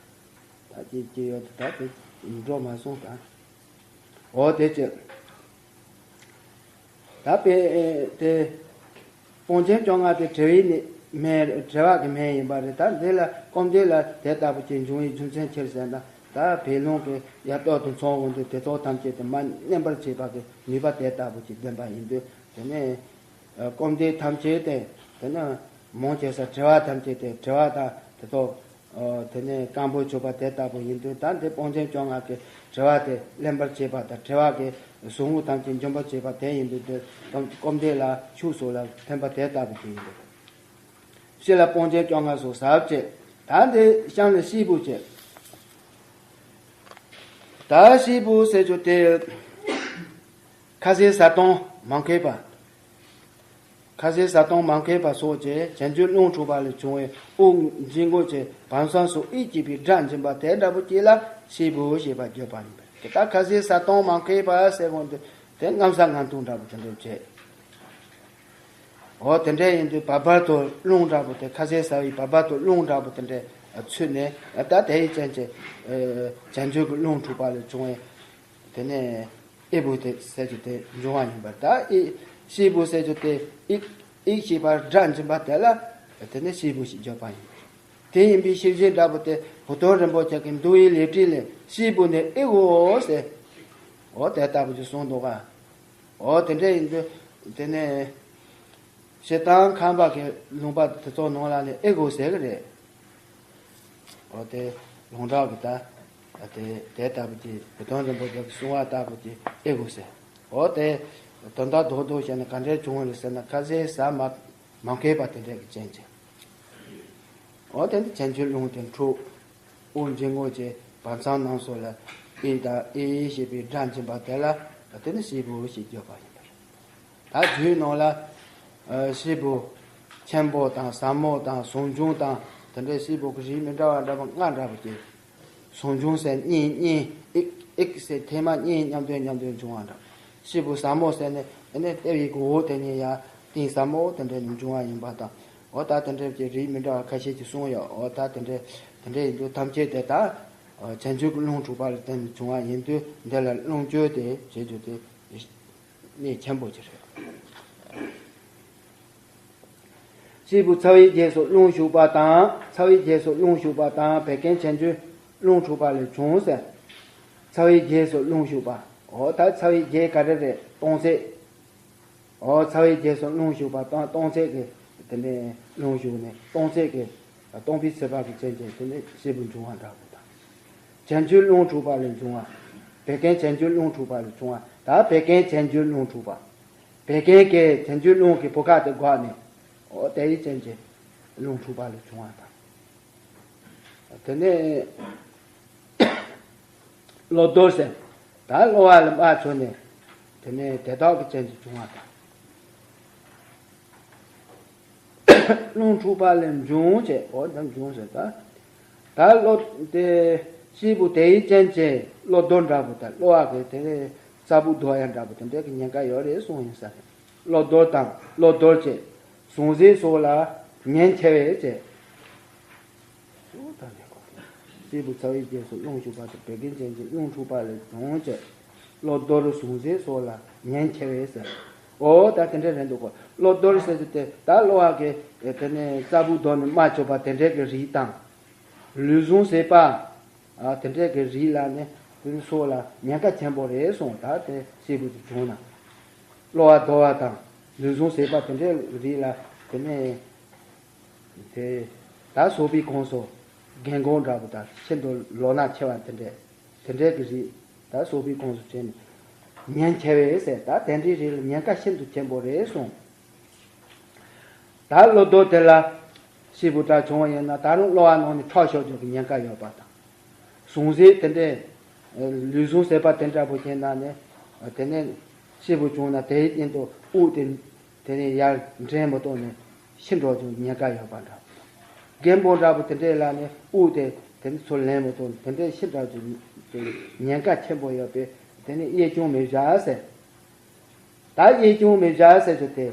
ད་ཅི་ཅི་ཡོད་དེ་ད་དེ་འགྲོ་མ་སོང་ད། འོ་དེ་ཅི། ད་དཔེ་དེ། སྤང་ཆེན་བཅོ་ལྔ་དེ་དྲི་བའི་ནི་སྨན་དྲི་བ་གི་སྨན་ཡིན་པ་རེད། ད་འདི་ལ་སྐོམ་དད་ལ་དེ་ལྟ་བུ་ཅིག་འབྱུང་བའི་རྒྱུ་མཚན་ཅི་ཟེར་ན་ད་བད་རླུང་གི་ཡ་ལྟོ་དང་ཚོང་འོང་དུས་དེ་ཚོ་ཐམས་ཅད་དེ་མ་མནན་པར་བྱེད་པ་གི་ནུས་པ་དེ་ལྟ་བུ་ཅིག་ལྡན་པ་ཡིན་དུས་དེ་ནས་སྐོམ་དད་ཐམས་ཅད་དེ་དེ་ནི་མང་ཆེ་ས་དྲི་བ་ཐམས་ཅད་དེ་དྲི་བ་དང་དེ་ཚོ། ཨོ་དེ་ནས་སྐམ་པོ་ཆོད་པ་དེ་ལྟ་བུ་ཡིན་དུས་ད་འདི་སྤང་ཆེན་བཅོ་ལྔ་གི་དྲི་བ་དེ་ལེན་པར་བྱེད་པ་དང་དྲི་བ་གི་ཟུག་རྔུ་ཐམས་ཅད་འཇོམས་པར་བྱེད་པ་དེ་ཡིན་དུས་དེ་སྐོམ་དད་ལ་ཕྱུགས་སོགས་ལ་ཕན་པ་དེ་ལྟ་བུ་ཅིག་ཡིན་དུས། ཕྱི་ལ་སྤང་ཆེན་བཅོ་ལྔ་སོགས་ཟ་བ་བྱེད། ད་འདི་གཤམ་ལ་ཤེད་བུ་བྱེད། ད་ཤེད་བུ་ཟེར་རྒྱུ་དེ། ཁ་ཟས་ཟ་སྟངས་མ་མཁས་པ། ཁ་ཟས་ཟ་སྟངས་མ་མཁས་པ་སོགས་ཀྱིས་བྱད་འཇུ་རླུང་འཁྲུགས་པ་ལས་བྱུང་བའི་དབུགས་འབྱིན་དགོས་ཀྱི་བམ་སྲང་སོགས་ཨེ་སྐྱེས་པའི་དགྲ་འབྱིན་པ་དེ་འདྲ་པོ་ཅིག་ལ་ཤེད་བུ་ཞེས་པ་བརྗོད་པ་ཡིན་པས། དེ་ལྟར་ཁ་ཟས་ཟ་སྟངས་མ་མཁས་པ་ཟེར་བ་འདི་དེ་རྔམ་ཟ་རྔམ་འཐུང་འདྲ་པོ་དེ་འདྲ་བྱེད། འོ་དེ་འདྲ་ཡིན་དུས་བར་བར་དུ་རླུང་འདྲ་པོ་དེ་ཁ་ཟས་ཟ་བའི་བར་བར་དུ་རླུང་འདྲ་པོ་དེ་འདྲ་ཚུད་ནས་ད་དེའི་རྐྱེན་གྱིས་བྱད་འཇུ་གི་རླུང་འཁྲུགས་པ་ལས་བྱུང་བའི་དེ་ནས། ཨེ་བུ་དེ་ཟེར་གྱི་དེ་འབྱུང་བ་ཡིན་པར་ད་ཨེ་ཤེད་བུ་ཟེར་གྱི་དེ་ཨེ་ཨེ་ཞེས་པར་སྒྲ་འབྱིན་པ་དེ་ལ་དེ་ནི་ཤེད་བུ་ཞེས་བརྗོད་པ་ཡིན། དེ་ཡིན་པའི་ཤེས་བྱེད་འདྲ་པོ་དེ་བུ་སྟོན་རིན་པོ་ཆེ་གི་འདུལ་བའི་ལས་བྲིས་ལས་ཤེད་བུ་ནི་ཨེ་བུའོ་ཟེར། འོ་དེ་ལྟ་བུ་ཞིག་གསུངས་འདུག་ག་འོ་དེ་འདྲ་ཡིན་དུས་དེ་ནས། བྱེད་སྟངས་ཁམས་པ་གི་ལུང་པ་དེ་ཚོ་ནང་ལ་ནི་ཨེ་གོ་ཟེར་གི་རེད། འོ་དེ་ལུང་དྲག་གི་ད་དེ་དེ་ལྟ་བུ་ཅིག་བུ་སྟོན་རིན་པོ་ཆེ་གི་གསུང་བ་ལྟ་བུ་ཅིག་ཨེ་གོ་ཟེར། འོ་དེ་ དོན་དག་རྡོག་རྡོག་བཤད་ན་ག་འདྲས་བྱུང་བ་རེད་ཟེར་ན། ཁ་ཟས་ཟ་མ་མ་མཁས་པ་དེ་འདྲས་ཀྱི་རྐྱེན་གྱིས། འོ་དེ་ནི་བྱང་ཆུབ་རླུང་དེ་འཁྲུགས། དབུགས་འབྱིན་རྔུབ་ཀྱི་བར་མཚམས་རྣམས་སུ་ལ་ཨི་དང་ཨི་ཞེས་པའི་སྒྲ་འབྱིན་པ་དེ་ལ་དེ་ནི་སྲད་བུ་ཞེས་བརྗོད་པ་ཡིན་པ་རེད། ད་རྒྱུད་ནང་ལ་ཨ་སྲད་བུ་ཆེན་པོ་དང་ཟབ་མོ་དང་ཟུང་འཇུག་དང་དེ་འདྲའི་སྲད་བུ་གི་རིགས་མི་འདྲ་བ་འདྲ་བ་ལྔ་འདྲ་བོ་སྐྱེས། ཟུང་འཇུག་ཟེར་གཉིས་གཉིས། ཨིག་ཨིག་ཟེར་ཐེངས་མ་གཉིས་མཉམ་དུ་མཉམ་དུ་འབྱུང་བ་འདྲ། སྲད་བུ་ཟབ་མོ་ཟེར་ནས་ཨ་ནི་ལྟེ་བའི་གི་འོག་དེ་ཉིད་ཡང་གཏིང་ཟབ་མོ་དེ་འདྲ་ནས་འབྱུང་བ་ཡིན་པ་དང་། འོ་ད་དེ་འདྲ་གི་རིགས་མི་འདྲ་བ་ཁ་ཤས་ཀྱིས་གསུངས་ཡོད། འོ་ད་དེ་འདྲ་དེ་འདྲ་ཡིན་དུས་ཐམས་ཅད་དེ་དག་བྱང་ཆུབ་ཀྱི་རླུང་འཁྲུགས་པ་ལ་བརྟེན་ནས་བྱུང་བ་ཡིན་དུས། འདི་ལ་རླུང་བཅུ་དེ་ཞེས་བརྗོད་དེ། གནད་ཆེན་པོ་ཅིག་རེད། སྲད་བུ་ཚ་བའི་རྗེས་སུ་རླུང་ཞུགས་པ་དང་། ཚ་བའི་རྗེས་སུ་རླུང་ཞུགས་པ་དང་བད་ཀན་བྱང་ཆུབ་རླུང་འཁྲུགས་པ་ལས་བྱུང་ཟེར། ཚ་བའི་རྗེས་སུ་རླུང་ཞུགས་པ། འོ་ད་ཚ་བའི་རྗེས་ག་རེ་རེད། སྟོང་ཚད། འོ་ཚ་བའི་རྗེས་སུ་རླུང་ཞུགས་པ་དང་སྟོང་ཚད་ཀྱི་དེ་ནས་རླུང་ཞུགས་ནས་སྟོང་ཚད་ཀྱི་སྟོང་པའི་ཚད་པ་གི་རྐྱེན་གྱིས་དེ་ནས་སྲད་བུ་འབྱུང་བ་འདྲ་བོ་དང་། བྱང་ཆུབ་རླུང་འཁྲུགས་པ་ལས་བྱུང་བ། བད་ཀན་བྱང་ཆུབ་རླུང་འཁྲུགས་པ་ལས་བྱུང་བ། ད་བད་ཀན་བྱང་ཆུབ་རླུང་འཁྲུགས་པ། བད་ཀན་གྱི་བྱང་ཆུབ་རླུང་གི་བུ་ག་དེ་འགགས་ནས། འོ་དེའི་རྐྱེན་གྱིས་རླུང་འཁྲུགས་པ་ལས་བྱུང་བ་དང་། དེ་ནས་གློ་རྡོལ་ཟེར། ད་གློ་བ་ལ་རྨ་ཚོས་ནས་དེ་ནས་དེ་དག་གི་རྐྱེན་གྱིས་བྱུང་བ་དང་། རླུང་འཁྲུགས་པ་ལས་འབྱུང་བྱས། འོ་ད་འབྱུང་ཟེར་ད། ད་གློ་དེ་སྲད་བུ་དེའི་རྐྱེན་གྱིས་གློ་རྡོལ་འདྲ་བོ་དང་གློ་བ་གི་དེ་ནས་རྩ་བུ་རྡོལ་ཡང་འདྲ་བོ་དེ་འདྲ་གི་ཉེན་ཁ་ཡོད་རེད་གསུངས་ཡིན་ས་རེད། གློ་རྡོལ་དང་གློ་རྡོལ་གྱི་ཟུངས་ཟད་སོགས་ལ་ཉེན་ཆེ་བས་བྱས། སྲད་བུ་ཚ་བའི་རྗེས་སུ་རླུང་ཞུགས་པ་དང་བད་ཀན་ཅན་གྱི་རླུང་འཁྲུགས་པ་ལས་བྱུང་བྱས། གློ་རྡོལ་ཟུངས་ཟད་སོགས་ལ་ཉེན་ཆེ་བས་ཟེར། འོ་ད་དེ་འདྲ་རེད་འདུག་གོ། གློ་རྡོལ་ཟེར་དུས་དེ་ད་གློ་བ་གི་དེ་ནས་རྩ་བུ་རྡོལ་ནས་རྨ་ཚོས་པ་དེ་འདྲའི་གི་རིགས་དང་། ལུས་ཟུངས་ཟད་པ། ཨ་དེ་འདྲའི་གི་རིགས་ལ་ནི་དེ་ཚོ་ལ་ཉེན་ཁ་ཆེན་པོ་རེད་གསུངས། ད་དེ་སྲད་བུ་དེ་བྱུང་ན། གློ་བ་རྡོལ་བ་དང་ལུས་ཟུངས་ཟད་པ་དེ་འདྲའི་རིགས་ལ་དེ་ནས་དེ་ད་སོག་པོའི་ཁོངས་སུ་རྒན་རྒོན་འདྲ་པོ་དང་ཤིན་ཏུ་ལོ་ན་ཆེ་བ་དེ་འདྲས་དེ་འདྲའི་གི་རིགས་ད་སོག་པོའི་ཁོངས་སུ་བྱས་ནས་ཉེན་ཆེ་བས་ཟེར། ད་དེ་འདྲའི་རིགས་ལ་ཉེན་ཁ་ཤིན་ཏུ་ཆེན་པོ་རེད་གསུངས། ད་གློ་རྡོལ་དེ་ལ་སྲད་བུ་འདྲ་བྱུང་བ་ཡིན་ན་ད་རུང་གློ་བ་ནང་ནས་ཁྲག་ཤོར་རྒྱུ་གི་ཉེན་ཁ་ཡོད་པ་དང་། ཟུངས་ཟད་དེ་འདྲས་ལུས་ཟུངས་ཟད་པ་དེ་འདྲ་པོ་བྱས་ན་ནི་དེ་ནས་སྲད་བུ་བྱུང་ན་དེའི་སྟེང་དུ་དབུགས་དེ་དེ་ནས་ཡར་འདྲེན་མི་ཐུབ་ནས་ཤི་འགྲོ་རྒྱུ་ཉེན་ཁ་ཡོད་པ་འདྲ། རྒན་པོ་འདྲ་པོ་དེ་འདྲས་ལ་ནི་དབུགས་དེ་དེ་ནས་ཚུར་ལེན་མི་ཐུབ་ནས་དེ་འདྲས་ཤི་འགྲོ་རྒྱུ་ཉེན་ཁ་ཆེན་པོ་ཡོད་པས་དེ་ནི་གཡས་བྱུང་མེ་བཞག་ཟེར། ད་གཡས་བྱུང་མེ་བཞག་ཟེར་རྒྱུ་དེ།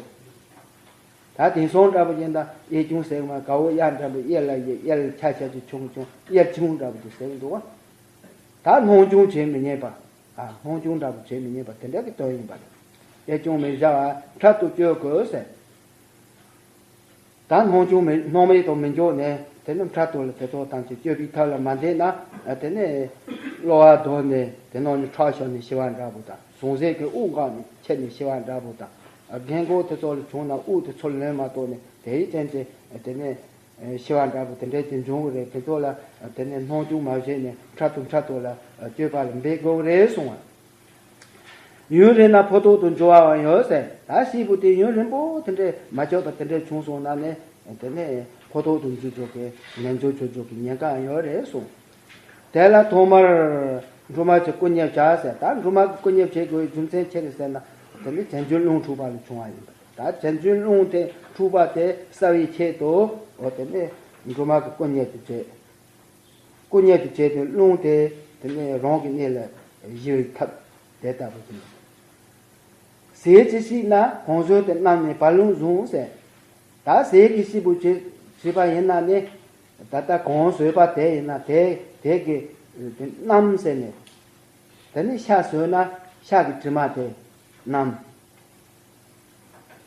ད་དེང་སང་འདྲ་པོ་ཡིན་ན་གཡས་བྱུང་ཟེར་མ་ག་འོ་གཡས་འདྲ་པོ་གཡས་ལ་གཡས་གཡས་ལ་ཆ་ཆ་ཅིག་ཆུང་ཆུང་གཡས་བྱུང་འདྲ་པོ་དེ་ཟེར་གི་འདུག་བ། ད་སྣང་ཆུང་བྱེད་མི་ཉན་པ། ཨ་སྣང་ཆུང་འདྲ་པོ་བྱེད་མི་ཉན་པ་དེ་འདྲ་གི་དོན་ཡིན་པ་རེད། གཡས་བྱུང་མེ་བཞག་པ་འཕྲལ་དུ་བཅོས་དགོས་ཟེར། ད་སྣང་ཆུང་མི་སྣང་མེད་དུ་མི་འཇོག་ནས་དེ་ནི་འཕྲལ་དུ་ལ་དེ་ཚོ་ཐམས་ཅད་བཅོས་པའི་ཐབས་ལ་མ་འདེགས་ན་དེ་ནི་གློ་བ་རྡོལ་ནས་དེ་ནང་ནས་ཁྲག་ཤོར་ནས་ཤི་བ་འདྲ་པོ་དང་ཟུངས་ཟད་ཀྱི་དབུགས་འགགས་ནས་ཆད་ནས་ཤི་བ་འདྲ་པོ་དང་། རྒན་རྒོན་དེ་ཚོ་ལ་བྱུང་ན་དབུགས་དེ་ཚུར་ལེན་མ་ཐུབ་ནས་དེའི་རྐྱེན་གྱིས་དེ་ནི་ཤི་བ་འདྲ་པོ་དེ་འདྲའི་དེ་འབྱུང་གི་རེད། དེ་ཚོ་ལ་དེ་ནི་སྣང་ཆུང་མ་བྱས་ནས་འཕྲལ་དུ་འཕྲལ་དུ་ལ་བཅོས་པ་ལ་འབད་དགོས་ཀྱི་རེད་གསུངས་པ། ཡུན་རིང་ན་ཕོ་ཐོག་ཏུ་འགྱུར་བའང་ཡོད་ཟེར། ད་སྲད་བུ་དེ་ཡུན་རིང་པོ་དེ་འདྲས་མ་བཅོས་པ་དེ་འདྲས་བྱུང་སོང་ན་ནི་དེ་ནས་ཕོ་ཐོག་ཏུ་འགྱུར་ཆོག་གི་ངན་འགྱུར་ཆོག་ཆོག་གི་ཉེན་ཁའང་ཡོད་རེད་གསུངས། དེ་ལ་ཐོག་མར་སྦྲུམ་མ་གི་སྐུ་མཉེ་བྱ་ཟེར། ད་སྦྲུམ་མ་གི་སྐུ་མཉེ་བྱེད་དགོས་པའི་རྒྱུ་མཚན་ཅི་རེད་ཟེར་ན་དེ་ནི་བྱང་ཆུབ་རླུང་འཁྲུགས་པ་ལས་བྱུང་བ་ཡིན་པ། ད་བྱང་ཆུབ་རླུང་དེ་འཁྲུགས་པ་དེ་བསལ་བའི་ཆེད་དུ་འོ་དེ་ནས་སྦྲུམ་མ་གི་སྐུ་མཉེ་དུ་བྱེད། སྐུ་མཉེ་དུ་བྱས་ཏེ་རླུང་དེ་དེ་ནས་རང་གི་གནས་ལ་གཞི་བའི་ཐབས་དེ་ལྟ་བུ་ཡིན། ཟས་ཀྱིས་བཤིག་ན་གང་བཟོད་དེ་རྣམས་ནི་བད་རླུང་བཟུང་ཟེར། ད་ཟས་ཀྱིས་བཤིག་པོ་བྱེད་བྱེད་པ་ཡིན་ན་ནི་ད་ལྟ་གང་བཟོད་པ་དེ་ཡིན་ན་དེ་དེ་གི་དེ་རྣམས་ཟེར་ནས་དེ་ནི་ཤ་ཟོས་ན་ཤ་གི་དྲི་མ་དེ་རྣམས།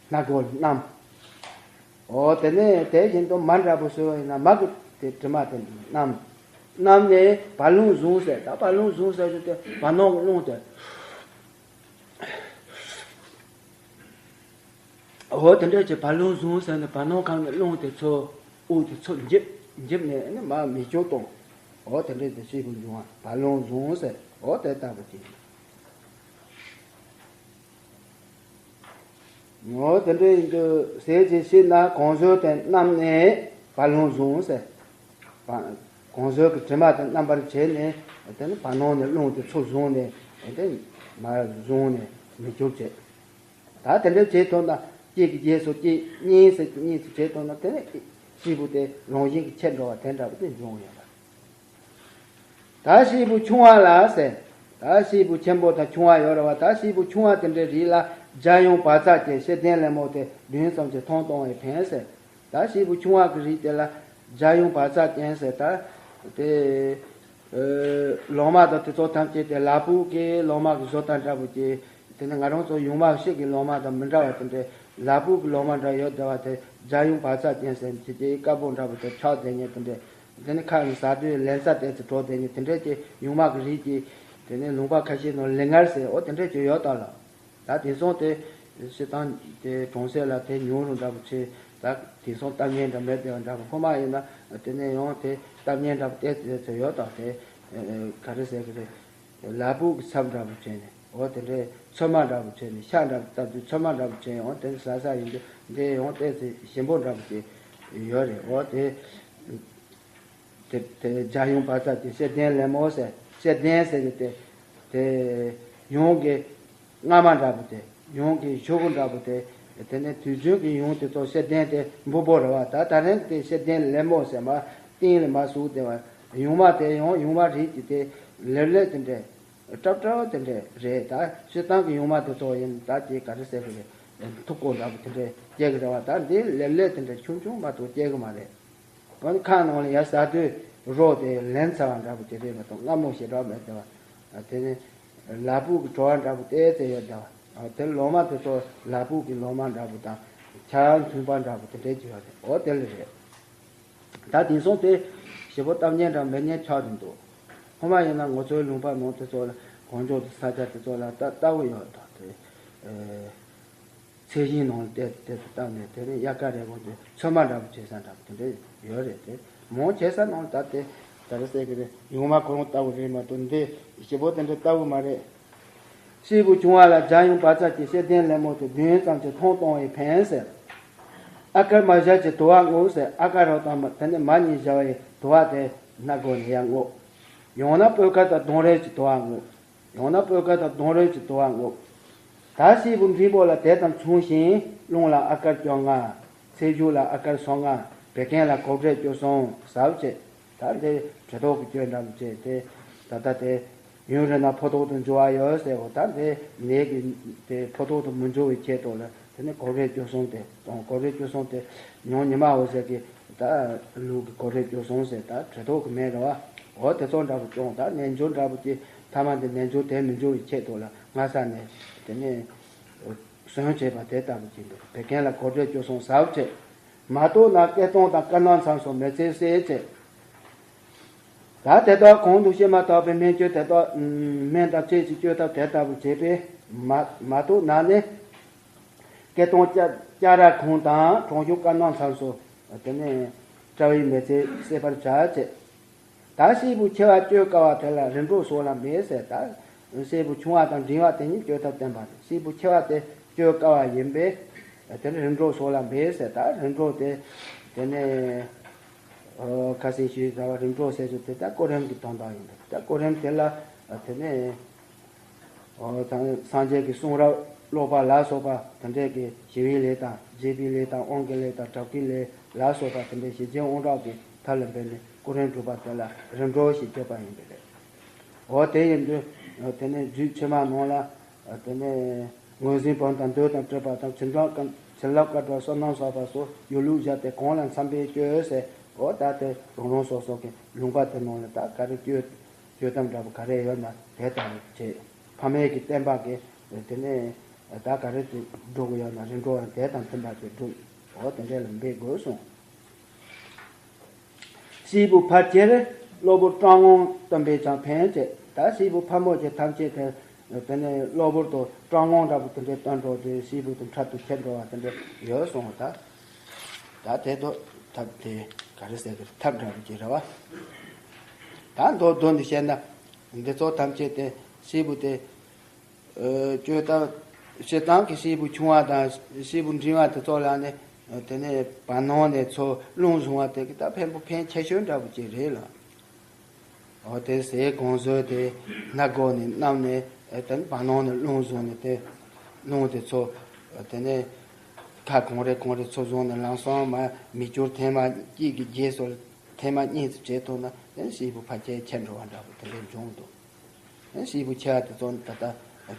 སྣ་སྒོ་རྣམས། འོ་དེ་ནས་དེ་བཞིན་དུ་མ་འདྲ་པོ་བཟོས་པ་ཡིན་ན་མ་གི་དེ་དྲི་མ་དེ་རྣམས། རྣམས་ནས་བད་རླུང་བཟུང་ཟེར། ད་བད་རླུང་བཟུང་ཟེར་རྒྱུ་དེ་བད་སྣང་གི་རླུང་དེ། འོ་དེ་འདྲ་ཅིག་བད་རླུང་བཟུང་ཟེར་ནས་བད་སྣང་ཁམས་ནས་རླུང་དེ་ཚུར་དབུགས་དེ་ཚུར་འཇིབ་འཇིབ་ནས་ནི་མར་མེ་སྐྱོན་གཏོང་། འོ་དེ་འདྲ་དེ་སྲད་བུ་འབྱུང་བ་བད་རླུང་བཟུང་ཟེར། འོ་དེ་ལྟ་བུ་ཅིག་འོ་དེ་འདྲ་ཡིན་དུས་ཟས་ཅིག་བྱིན་ན་གང་བཟོས་དེ་བསྣམས་ནས་བར་ལྷུང་བཟུང་ཟེར། བ་གང་བཟོས་ཀྱི་དྲི་མ་དེ་རྣམ་པར་བྱས་ནས་དེ་ནི་བར་སྣང་ནས་རླུང་དེ་ཚུར་བཟུང་ནས་དེ་མར་བཟུང་ནས་མི་འཇུག་བྱེད། ད་དེ་འདྲ་བྱེད་ཐུབ་ན་གཅིག་གི་རྗེས་སུ་གཅིག་གཉིས་སུ་གཉིས་སུ་བྱེད་ཐུབ་ན་དེ་ནི་སྐྱེས་བུ་དེ་རང་བཞིན་གྱིས་ཁྱེར་འགྲོ་བ་དེ་འདྲ་བ་དེ་འབྱུང་ཡོད་པ། ད་སྐྱེས་བུ་ཆུང་བ་ལ་ཟེར། ད་སྐྱེས་བུ་ཆེན་པོ་དང་ཆུང་བ་ཡོད་རེད་བ། ད་སྐྱེས་བུ་ཆུང་བ་དེ་འདྲའི་རིགས་ལ་རྒྱལ་ཡུམ་བག་ཚ་ཅན་ཤེས་ལྡན་ལད་མོ་དེ་བདུན་ཙམ་གྱིས་ཐང་གཏོང་བའི་ཕན་ཟེར། ད་སྐྱེས་བུ་ཆུང་བ་གི་རིགས་དེ་ལ་རྒྱལ་ཡུམ་བག་ཚ་ཅན་ཟེར། ད་དེ་ལོ་མ་དང་དེ་ཚོ་ཐམས་ཅད་དེ་ལ་ཕུག་གི་ལོ་མ་གི་བཟོ་ལྟ་འདྲ་པོ་ཅིག་དེ་ནི་ང་རང་ཚོ་ཡུང་མ་ཤིག་གི་ལོ་མ་དང་མི་འདྲ་བ་དེ་འདྲའི་ལ་ཕུག་གི་ལོ་མ་འདྲ་ཡོད་བསྡད་པ་དེ་རྒྱལ་ཡུམ་བག་ཚ་ཅན་ཟེར་ནས་དེ་དཀར་པོ་འདྲ་པོ་དེ་ཆགས་བསྡད་མཁན་དེ་འདྲའི། དེ་ནི་ཁ་ནས་ཟ་དུས་ལན་ཚྭ་དེ་ཚོ་བྲོ་བསྡད་མཁན་དེ་འདྲའི་ཀྱི་ཡུང་མ་གི་རིགས་ཀྱི། དེ་ནི་ལུང་པ་ཁ་ཤས་ནང་ལས་ངར་ཟེར་འོ་དེ་འདྲའི་ཀྱི་ཡོད་དོ་ལགས། ད་དེང་སང་དེ་སྤྱིར་བཏང་དེ་གྲོང་གསེབ་ལ་དེ་ཉུང་རུ་འདྲ་པོ་ཆེ། ད་དེང་སང་གཏམ་ངན་འདྲ་མེད་བསྡད་པ་འདྲ་པོ། སྔོན་མ་ཡིན་ན་དེ་ནས་ཡང་དེ་གཏམ་ངན་འདྲ་པོ་དེ་དེ་ཚོ་ཡོད་དོ། དེ་ག་རེ་ཟེར་གི་རེད། ལ་ཕུག་གི་ཚབ་འདྲ་པོ་བྱས་ནས་འོ་དེ་འདྲའི་ཚོད་མ་འདྲ་པོ་བྱས་ནས་ཤ་འདྲ་པོ་བཏབ་དུས་ཚོད་མ་འདྲ་པོ་བྱས་ཡང་དེ་ཟ་ས་ཡིན་དུས་འདི་ཡང་ཏོག་ཙམ་ཞིམ་པོ་འདྲ་པོ་ཅིག་ཡོད་རེད། འོ་དེ་དེ་དེ་རྒྱལ་ཡུམ་བག་ཚ་ཅན་ཤེས་ལྡན་ལད་མོ་ཟེར། ཤེས་ལྡན་ཟེར་གི་དེ་དེ་ཡུང་གི་རྔ་མ་འདྲ་པོ་དེ། ཡུང་གི་ཤོག་གུ་འདྲ་པོ་དེ། དེ་ནས་དུས་རྒྱུན་གྱི་ཡུང་དེ་ཚོ་ཤེས་ལྡན་དེ་འབུ་བོ་རེད་བ། ད་ད་རིང་དེ་ཤེས་ལྡན་ལད་མོ་ཟེར་མ་སྟེང་ལ་མ་ཟུག་དེ་བ། ཡུང་མ་དེ་ཡང་ཡུང་མ་རིགས་ཀྱི་དེ་ལེབ་ལེབ་དེ་འདྲས། སྲབ་སྲབ་དེ་འདྲས་རེད། ད་སྤྱིར་བཏང་གི་ཡུང་མ་དེ་ཚོ་ཡིན་ད་དེ་ག་རེ་ཟེར་གི་རེད། མཐུག་པོ་འདྲ་པོ་དེ་འདྲས་སྐྱེ་གི་རེད་བ། ད་འདི་ལེབ་ལེབ་དེ་འདྲས་ཆུང་ཆུང་མ་གཏོགས་སྐྱེ་གི་མ་རེད། འོན་ཁ་ནང་ལ་ཡར་ཟ་དུས་རོ་དེ་ལན་ཚྭ་བ་འདྲ་པོ་དེ་རེད་མ་གཏོགས་མངར་མོ་ཞེ་དྲག་མེད་དེ་བ། དེ་ནས་ལ་ཕུག་གི་བྲོ་བ་འདྲ་པོ་དེ་དེ་ཡོད་དེ་བ། དེ་ལོ་མ་དེ་ཚོ་ལ་ཕུག་གི་ལོ་མ་འདྲ་པོ་དང་ཆ་མཐུན་པ་འདྲ་པོ་དེ་འདྲས་ཅིག་ཡོད་རེད། འོ་དེ་ལ་རེད། ད་དེང་སང་དེ་ཞེ་པོ་གཏམ་ངན་འདྲ་མེད་ངན་ཆགས་རེད་འདུག་སྔོན་མ་ཡིན་ན་ང་ཚོའི་ལུང་པ་ནང་དེ་ཚོ་ལ་གང་མགྱོགས་དེ་ས་ཆ་དེ་ཚོ་ལ་ལྟ་ལྟ་བུ་ཡོད་དོ། དེ་ཚད་གཞིའི་ནང་ལ་བལྟས་བལྟས་དུ་བཏང་ནས་དེ་ནས་དབྱར་ཁ་རེ་བོ་དེ་ཚོད་མ་འདྲ་པོ་བྱེད་ས་འདྲ་པོ་དེ་འདྲ་ཡོད་རེད། དེ་མང་ཆེ་ས་ནང་ལ་ད་དེ་ད་རེ་ཟེར་གི་རེད། ཡུང་མ་ཁོ་རང་ལྟ་བུ་རེད་མ་གཏོགས་འདི་ཞེ་པོ་དེ་འདྲ་ལྟ་བུ་མ་རེད། སྐྱེས་བུ་ཆུང་བ་ལ་རྒྱལ་ཡུམ་བག་ཚ་ཅན་ཤེས་ལྡན་ལད་མོ་དེ་བདུན་ཙམ་གྱིས་ཐང་གཏོང་བའི་ཕན་ཟེར། ཨ་དཀར་མ་བཞག་ཅིག་དུ་བ་རྔུབ་ཟེར། ཨ་དཀར་རོ་དང་དེ་ནས་མ་གཉིས་བཞག་པའི་དུ་བ་དེ་སྣ་སྒོ་ནས་ཡར་རྔུབ། ཡང་ན་སྤོས་དཀར་དང་ལྡུམ་རའི་གི་དུ་བ་རྔུབ། ཡང་ན་སྤོས་དཀར་དང་ལྡུམ་རའི་གི་དུ་བ་རྔུབ། ད་སྐྱེས་བུ་འབྲིང་པོ་ལ་དེ་དང་མཚུངས་ཤིང་རླུང་ལ་ཨ་དཀར་བཅོ་ལྔ། ཚེས་བཅུ་ལ་ཨ་དཀར་སོ་ལྔ། བད་ཀན་ལ་གོ་ཁྲབ་བཅུ་གསུམ་ཟབ་བྱེད། ད་འདི་དྲི་ཐོག་གི་སྐྱོན་འདྲ་མི་བྱེད་དེ། ད་ལྟ་དེ་ཡུན་རིང་ན་ཕོ་ཐོག་ཏུ་འགྱུར་བ་ཡོད་ཟེར་བ། ད་འདི་ནད་ཀྱི་དེ་ཕོ་ཐོག་ཏུ་མི་འགྱུར་བའི་ཆེད་དུ་ལ་དེ་ནི་གོ་ཁྲབ་བཅུ་གསུམ་དེ་དང་། གོ་ཁྲབ་བཅུ་གསུམ་དེ་ཉུང་ཉི་མ་འོ་ཟེར་གི་ད་ལུག་གི་གོ་ཁྲབ་བཅུ་གསུམ་ཟེར། ད་དྲི་ཐོག་གི་མེད་རེད་བ། འོ་དེ་ཚོ་འདྲ་པོ་བྱུང་། ད་ནད་འབྱུང་འདྲ་པོ་ཅིག་ཐ་མ་འདི་ནད་འབྱུང་དེ་མི་འབྱུང་བའི་ཆེད་དུ་ལ་སྔ་ས་ནས་དེ་ནི་ཟོན་བྱེད་པ་དེ་ལྟ་བུ་ཅིག་འདུག་བད་ཀན་ལ་གོ་ཁྲབ་བཅུ་གསུམ་ཟབ་བྱེད། མ་གཏོགས་ན་སྐེ་སྟོང་དང་དཀར་ནག་མཚམས་སུ་མེ་ཚེ་བསྲེག་བྱེད། ད་དེ་དག་གོང་དུ་བཤད་མ་ཐག་པའི་སྨན་བཅོས་དེ་དག་སྨན་དང་བཅས་ཀྱི་བཅོས་ཐབས་དེ་ལྟ་བུ་བྱས་པས་མ་མ་གཏོགས་ན་ནི། སྐེ་སྟོང་སྐྱ་སྐྱ་ར་ཁུང་དང་དྲང་གཤོང་དཀར་ནག་མཚམས་སུ་དེ་ནས་སྐྲ་བའི་མེ་ཚེ་བསྲེག་པར་བྱ་བྱེད། ད་སྐྱེས་བུ་མཆེ་བ་གཅོད་དཀའ་བ་དེ་ལ་རིམ་གྲོ་སོགས་ལ་འབད་ཟེར། ད་སྐྱེས་བུ་ཆུང་བ་དང་འབྲིང་བ་དེ་གཉིས་གཅོད་ཐབས་བསྟན་པ་རེད། སྐྱེས་བུ་མཆེ་བ་དེ་གཅོད་དཀའ་བ་ཡིན་པས་དེ་ནི་རིམ་གྲོ་སོགས་ལ་འབད་ཟེར། ད་རིམ་གྲོ་དེ་དེ་ནས་ཁ་སང་ཞུས་ཚར་བ་རིམ་གྲོ་ཟེར་རྒྱུ་དེ་ད་གོ་རིམ་གྱི་དོན་དག་ཡིན་པས། ད་གོ་རིམ་དེ་ལ་དེ་ནས། འོ་ད་སངས་རྒྱས་ཀྱི་གསུང་རབ་ཀློག་པ་ལ་སོགས་པ་དེ་འདྲས་ཀྱི་ཞི་བའི་ལས་དང་། རྒྱས་པའི་ལས་དང་། དབང་གི་ལས་དང་། གྲགས་པའི་ལས་ལ་སོགས་པ་དེ་འདྲས་ཞི་རྒྱས་དབང་དྲག་གི་ཐབས་ལ་འབད་ནས་ཀུན་རིམ་སྒྲུབ་པ་དེ་ལ་རིམ་གྲོ་ཞེས་བརྗོད་པ་ཡིན་པས་རེད། འོ་དེ་ཡིན་དུས་དེ་ནས་རྒྱུད་ཕྱི་མ་ནང་ལ་དེ་ནས་ངོས་འཛིན་བུམ་དང་མདོ་དང་སྤྲོས་པ་དང་། བྱིན་རླབས་བྱིན་རླབས་དཀར་པོ་བསོད་ནམས་བསགས་པ་སོགས་ཡོད་ལུགས་བཞག་སྟེ་གང་ལ་འཚམ་པའི་སྤྱོད་ཟེར། འོ་ད་དེ་རང་རང་སོ་སོ་གི་ལུང་པ་དེ་ནང་ལ་ད་ག་རེ་སྤྱོད། སྤྱོད་སྟངས་འདྲ་པོ་ག་རེ་ཡོད་ན་དེ་ལྟར་བྱེད། ཕ་མེས་ཀྱི་བསྟན་པ་གི་དེ་ནས་ད་ག་རེ་དེ་སྒྲུབ་དགོས་ཡོད་ན་རིམ་གྲོ་ཡང་དེ་དང་མཐུན་པ་དེ་སྒྲུབ། འོ་དེ་འདྲ་ལ་འབད་དགོས་གསུངས། སྐྱེས་བུ་ཕལ་ཆེར་གློ་བུར་སྐྲག་སྣང་སྟོན་པས་ཀྱང་ཕན་བྱེད། ད་སྐྱེས་བུ་ཕལ་མོ་ཆེ་ཐམས་ཅད་དེ་དེ་ནས་གློ་བུར་དུ་སྐྲག་སྣང་འདྲ་པོ་དེ་འདྲ་སྟོན་འགྲོ་དུས་སྐྱེས་བུ་དེ་འཕྲལ་དུ་ཁྱེར་འགྲོ་བ་དེ་འདྲ་ཡོད་གསུངས། ད་ད་དེ་ཚོ་ཐབས་དེ་ག་རེ་ཟེར་གི་ཐབས་འདྲ་པོ་ཅིག་རེད་བ། ད་མདོར་བསྡུས་ནས་བཤད་ན་འདི་ཚོ་ཐམས་ཅད་དེ་སྐྱེས་བུ་དེ་ཨ་བཅོས་ཐབས་ སྤྱིར་བཏང་གི་སྐྱེས་བུ་ཆུང་བ་དང་སྐྱེས་བུ་འབྲིང་བ་དེ་ཚོ་ལ་ནི་དེ་ནས་བར་སྣང་ནས་ཚུར་རླུང་བཟུང་བ་དེ་གི་ད་ཕན་པོ་ཕན་ཆེ་ཤོས་འདྲ་པོ་ཅིག་རེད་ལ། འོ་དེ་ཟས་གོང་བཟོས་དེ་སྣ་སྒོ་ནས་བསྣམས་ནས་དེ་ནས་བར་སྣང་ནས་རླུང་བཟུང་ནས་དེ་རླུང་དེ་ཚུར་དེ་ནས་ཁ་གང་རེ་གང་རེ་ཚུར་བཟུང་ནས་ལམ་སང་མར་མིག་ཆུ་ཐེངས་མ་གཅིག་གི་རྗེས་སུ་ཐེངས་མ་གཉིས་སུ་བྱེད་ཐུབ་ན་དེ་ནས་སྐྱེས་བུ་ཕལ་ཆེར་ཆེར་འགྲོ་བ་འདྲ་པོ་དེ་འདྲ་འབྱུང་འདུག། སྐྱེས་བུ་ཆེ་བ་དེ་ཚོ་ནི་ད་ལྟ་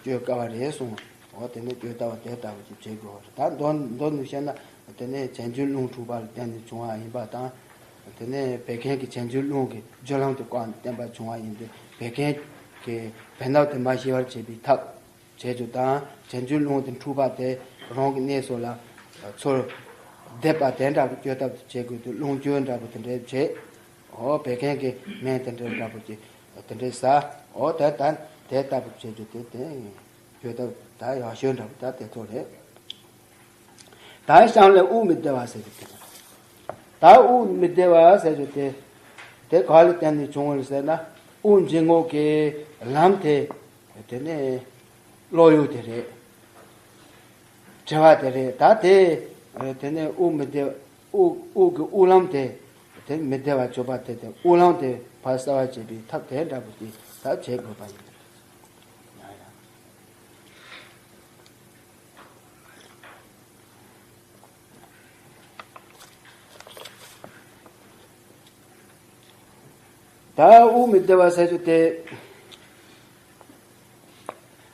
སྤྱོད་དཀའ་བ་རེད་གསུངས། འོ་དེ་ནས་སྤྱོད་ལྟ་བ་དེ་ལྟ་བུ་ཅིག་བྱེད་དགོས་པ་རེད། ད་མདོ་མདོ་ནས་བཤད་ན་དེ་ནས་བྱང་ཆུབ་ལུང་འཁྲུལ་པ་ལ་བརྟེན་ནས་བྱུང་བ་ཡིན་པ་དང་། དེ་ནས་བད་ཀན་གྱི་བྱང་ཆུབ་ལུང་གི་རྒྱུ་ལམ་དེ་བཀག་ནས་བསྟན་པ་བྱུང་བ་ཡིན་དུས་བད་ཀན་གྱི་བད་སྣབས་དེ་མ་ཞི་བར་བྱེད་པའི་ཐབས་བྱེད་རྒྱུ་དང་། བྱང་ཆུབ་ལུང་དེ་འཁྲུལ་པ་དེ་རང་གི་གནས་སུ་ལ་ཚུར་བསྡེབས་པ་དེ་འདྲ་གི་སྤྱོད་ཐབས་དེ་བྱེད་དགོས་དུས་རླུང་སྤྱོད་འདྲ་པོ་དེ་འདྲ་བྱེད། འོ་བད་ཀན་གྱི་སྨན་དེ་འདྲ་འདྲ་པོ་ཅིག་དེ་འདྲའི་ཟ། འོ་ད་ད་དེ་ལྟ་བུ་བྱེད་རྒྱུ་དེ་དེ་བྱེད་ཐབས་ད་ཡག་ཤོས་འདྲ་པོ་ད་དེ་ཚོ་རེད། ད་གཤམ་ལ་དབུགས་མི་བདེ་བ་ཟེར་རྒྱུ་དེ། ད་དབུགས་མི་བདེ་བ་ཟེར་རྒྱུ་དེ་དེ་ག་ལ་བརྟེན་ནས་བྱུང་བ་རེད་ཟེར་ན། དབུགས་འབྱིན་རྔུབ་ཀྱི་ལམ་དེ་དེ་ནས་གློ་ཡུ་དེ་རེད། དྲི་བ་དེ་རེད། ད་དེ་དེ་ནས་དབུགས་མི་བདེ་དབུགས་དབུགས་ཀྱི་དབུགས་ལམ་དེ་དེ་མི་བདེ་བ་བཅོས་པ་དེ་དེ་དབུགས་ལམ་དེ་ཕར་གསལ་བར་བྱེད་པའི་ཐབས་དེ་འདྲ་པོ་དེ་ད་བྱེད་དགོས་པ་ཡིན། ད་དབུགས་མི་བདེ་བ་ཟེར་རྒྱུ་དེ།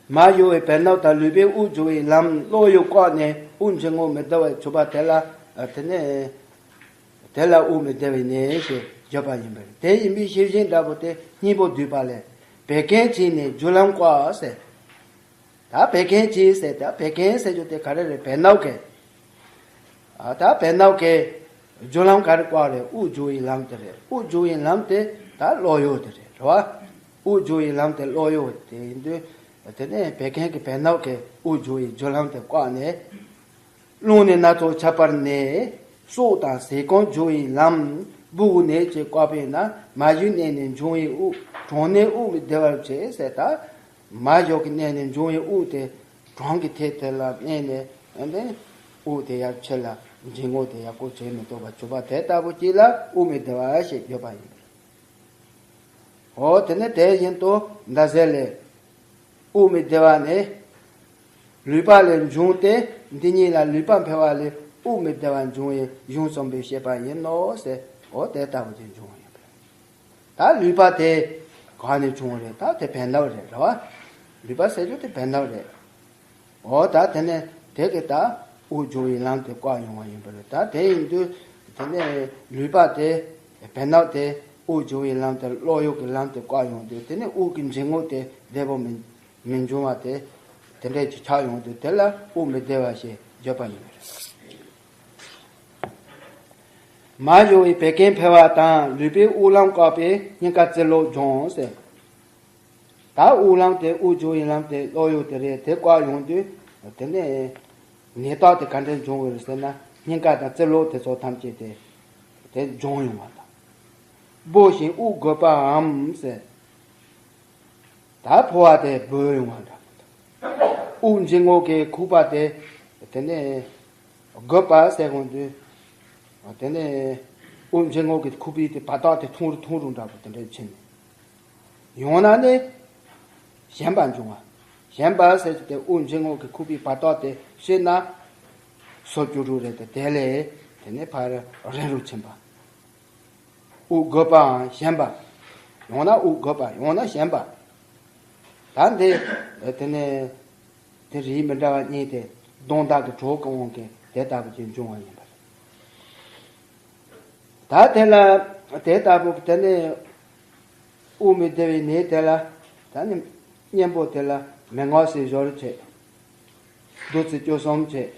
མར་ཡོང་བའི་བད་སྣབས་དང་ལུད་པའི་དབུགས་འབྱུང་བའི་ལམ་གློ་ཡུ་བཀག་ནས་དབུགས་འབྱིན་རྔུབ་མི་བདེ་བ་བྱུང་བ་དེ་ལ་དེ་ནས་དེ་ལ་དབུགས་མི་བདེ་བའི་ནད་ཞེས་བརྗོད་པ་ཡིན་པས། དེ་ཡིན་པའི་ཤེས་བཞིན་འདྲ་པོ་དེ་སྙིང་པོ་བསྡུས་པ་ལས། བད་ཀན་བྱས་ནས་རྒྱུ་ལམ་བཀག་ཟེར། ད་བད་ཀན་བྱས་ཟེར། ད་བད་ཀན་ཟེར་རྒྱུ་དེ་ག་རེ་རེད། བད་སྣབས་ཀྱི། ཨ་ད་བད་སྣབས་ཀྱི་རྒྱུ་ལམ་ག་རེ་བཀག་རེད། དབུགས་འབྱུང་བའི་ལམ་དེ་རེད། དབུགས་འབྱུང་བའི་ལམ་དེ་ད་གློ་ཡུ་དེ་རེད། རེད་བ། དབུགས་འབྱུང་བའི་ལམ་དེ་གློ་ཡུ་དེ་ཡིན་དུས། དེ་ནས་བད་ཀན་གྱི་བད་སྣབས་ཀྱི་དབུགས་འབྱུང་བའི་རྒྱུ་ལམ་དེ་བཀག་ནས། རླུང་ནད་སྣ་ཚོགས་ཁྱབ་པར་ནད། སྲོག་དང་ཟས་སྐོམ་འཇུ་བའི་ལམ། སྦུ་གུ་ནད་ཀྱིས་བཀག་པས་ན། མར་ཞུའི་གནས་ནས་འབྱུང་བའི་དབུགས། གྲང་ནད་དབུགས་མི་བདེ་བར་བྱེད་ཟེར། ད་མར་ཞུ་གི་གནས་ནས་འབྱུང་བའི་དབུགས་དེ་གྲང་གི་ཐད་དེ་ལ་གནས་ནས་ཨ་ནི་དབུགས་དེ་ཡར་ཆེ་ལ་འབྱིན་རྔུབ་དེ་ཡག་པོ་བྱེད་མི་ཐུབ་པ་བྱུང་བ་དེ་ལྟ་བུ་ཅིག་ལ་དབུགས་མི་བདེ་བ་ཞེས་བརྗོད་པ་ཡིན། འོ་དེ་ནི་དེ་བཞིན་དུ་ཟླ་ཟེར་ལས། དབུགས་མི་བདེ་བ་ནི་ལུད་པ་ལས་འབྱུང་སྟེ། འདི་གཉིས་ལ་ལུད་པ་འཕེལ་བ་ལས་དབུགས་མི་བདེ་བ་འབྱུང་བའི་གཞུང་གསུམ་པོའི་བཤད་པ་ཡིན་ནོ་ཟེར། འོ་དེ་ལྟ་བུ་དེ་འབྱུང་བ་ཡིན་པས། ད་ལུད་པ་དེ་ག་ནས་བྱུང་བ་རེད། ད་དེ་བད་སྣབས་རེད། རེད་བ། ལུད་པ་ཟེར་རྒྱུ་དེ་བད་སྣབས་རེད། འོ་ད་དེ་ནས་དེ་གི་ད་དབུགས་འབྱུང་བའི་ལམ་དེ་བཀག་ཡོང་བ་ཡིན་པ་རེད། ད་དེ་ཡིན་དུས་དེ་ནས་ལུད་པ་དེ་བད་སྣབས་དེ་དབུགས་འབྱུང་བའི་ལམ་དེ་གློ་ཡུ་གི་ལམ་དེ་བཀག་ཡོང་དུས་དེ་ནས་དབུགས་ཀྱི་འབྱིན་རྔུབ་དེ་བདེ་པོ་མི་མི་འབྱུང་བ་དེ་དེ་འདྲས་ཀྱི་ཆགས་ཡོང་དུས་དེ་ལ་དབུགས་མི་བདེ་བ་ཞེས་བརྗོད་པ་ཡིན་པ་རེད། མར་ཞུ་བའི་བད་ཀན་འཕེལ་བ་དང་ལུད་པའི་དབུགས་ལམ་བཀག་པས་སྙིང་ག་རྩིབ་ལོགས་འབྱུང་ཟེར། ད་དབུགས་ལམ་དེ་དབུགས་འབྱུང་བའི་ལམ་དེ་གློ་ཡུ་དེ་རེད། དེ་བཀག་ཡོང་དུས་དེ་ནས་ནད་རྟགས་དེ་ག་འདྲས་འབྱུང་བ་རེད་ཟེར་ན། སྙིང་ག་དང་རྩིབ་ལོགས་དེ་ཚོ་ཐམས་ཅད་དེ་དེ་འབྱུང་ཡོང་བ་དང་། སྦོ་ཞིང་དབུགས་རྒུད་པའམ་ཟེར། ད་ཕོ་བ་དེ་སྦོ་ཡོང་བ་འདྲ་པོ་དང་། དབུགས་འབྱིན་རྔུབ་ཀྱི་ཁུག་པ་དེ་དེ་ནས་རྒུད་པ་ཟེར་གོང་དུས། དེ་ནས་དབུགས་འབྱིན་རྔུབ་ཀྱི་ཁུག་པའི་དེ་བར་ཐག་དེ་ཐུང་རུ་ཐུང་རུ་འདྲ་པོ་དེ་འདྲ་ཕྱིན་ནས། ཡང་ན་ནི་ཞན་པ་འབྱུང་བ། ཞན་པ་ཟེར་གྱི་དེ་དབུགས་འབྱིན་རྔུབ་ཀྱི་ཁུག་པའི་བར་ཐག་དེ་ཕྱིན་ན་སོ་བཅུ་དྲུག་རེད་དེ། དེ་ལས་དེ་ནས་ཕར་རིང་རུ་ཕྱིན་པ། དབུགས་རྒུད་པའམ་ཞན་པ། ཡང་ན་དབུགས་རྒུད་པ་ཡང་ན་ཞན་པ། ད་འདི་དེ་ནས་དེ་རིགས་མི་འདྲ་བ་གཉིས་དེ་གདོན་དག་གི་གྲོགས་ཀྱི་དབང་གིས་དེ་ལྟ་བུ་ཅིག་འབྱུང་བ་ཡིན་པ་རེད། ད་དེ་ལ་དེ་ལྟ་བུ་དེ་ནས་དབུགས་མི་བདེ་བའི་ནད་དེ་ལ་ད་ནི་གཉེན་པོ་དེ་ལ་མན་ངག་ཟས་སྦྱོར་བྱེད། བདུད་རྩི་བཅུ་གསུམ་བྱེད།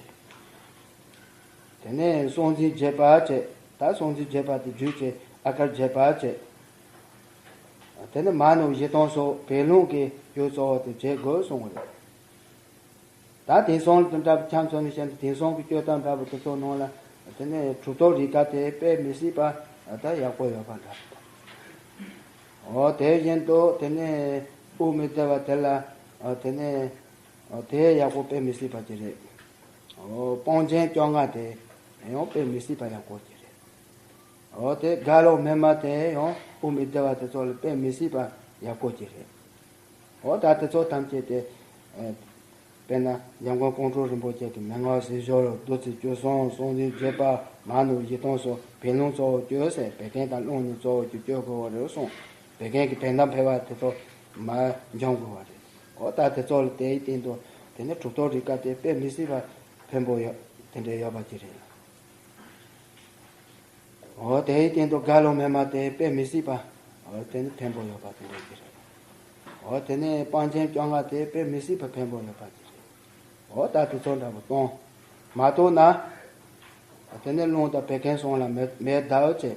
དེ་ནས་སྲོག་འཛིན་རྒྱས་པ་བྱེད། ད་སྲོག་འཛིན་རྒྱས་པ་དེ་རྒྱུད་ཀྱི་ཨ་ཀར་རྒྱས་པ་བྱེད། དེ་ནས་མ་ནུ་བཞི་སྟོང་སོགས་བད་ཀན་གྱི་རྒྱུ་གཙོ་བོ་དེ་བྱེད་དགོས་གསུངས་པ་རེད། ད་དེང་སང་དེ་འདྲ་ཁྱམས་ཚོ་ནས་བཤད་ན་དེང་སང་གི་སྤྱོད་སྟངས་འདྲ་པོ་དེ་ཚོ་ནང་ལ་དེ་ནས་གྲུབ་ཐོབ་རིགས་ཀ་དེ་དཔེ་མི་སྲིད་པ་ད་ཡག་པོ་ཡོད་པ་འདྲ་པོ་དང་། འོ་དེ་བཞིན་དུ་དེ་ནས་དབུགས་མི་བདེ་བ་དེ་ལ་དེ་ནས་ ཨོ་དེ་ཡག་པོ་དཔེ་མི་སྲིད་པ་ཅིག་རེད། ཨོ་སྤང་ཆེན་བཅོ་ལྔ་དེ་ཡང་དཔེ་མི་སྲིད་པ་ཡག་པོ་ཅིག་རེད། ཨོ་དེ་རྒྭ་ལོ་སྨན་མ་དེ་ཡང་དབུ་མའི་སྡེ་པ་དེ་ཚོ་ལ་དཔེ་མི་སྲིད་པ་ཡག་པོ་ཅིག་རེད། འོ་ད་དེ་ཚོ་ཐམས་ཅད་དེ། ཨེ། དཔེར་ན་འཇམ་མགོན་ཀོང་སྤྲུལ་རིན་པོ་ཆེ་གི་མན་ངག་ཟས་སྦྱོར་བདུད་རྩི་བཅུ་གསུམ་གསུང་རིག་བརྒྱད་པ་མ་ནུ་བཞི་སྟོང་སོགས་བོན་ལུང་གཙོ་བོ་བཅུ་ཟེར་བད་ཀན་དང་རླུང་ནི་གཙོ་བོ་བཅུ་བཅོ་དགོས་པ་རེད་གསུངས། བད་ཀན་གྱི་བད་མདངས་འཕེལ་བ་དེ་ཚོ་མར་འཇོམས་དགོས་པ་རེད། འོ་ད་དེ་ཚོ་ལ་དེའི་སྟེང་དུ་དེ་ནི་གྲུབ་ཐོབ་རིགས་བཀའ་དེ་དཔེ་མི་སྲིད་པ་ཕན་པོ་ཡོད་དེ་འདྲ་ཡོད་པ་ཅིག་རེད། འོ་དེའི་སྟེང་དུ་རྒྭ་ལོ་སྨན་མ་དེ་དཔེ་མི་སྲིད་པ། འོ་དེ་ནི་ཕན་པོ་ཡོད་པ་དེ་འདྲ་ཅིག་རེད། འོ་དེ་ནས་སྤང་ཆེན་བཅོ་ལྔ་དེ་དཔེ་མི་སྲིད་པ་ཕན་པོ་ཡོད་པ་ཅིག་རེད། འོ་ད་དེ་ཚོ་འདྲ་པོ་གཏོང་མ་གཏོང་ན། དེ་ནི་རླུང་དང་བད་ཀན་གསུམ་ལ་མེ་མེ་བརྡབ་བྱས།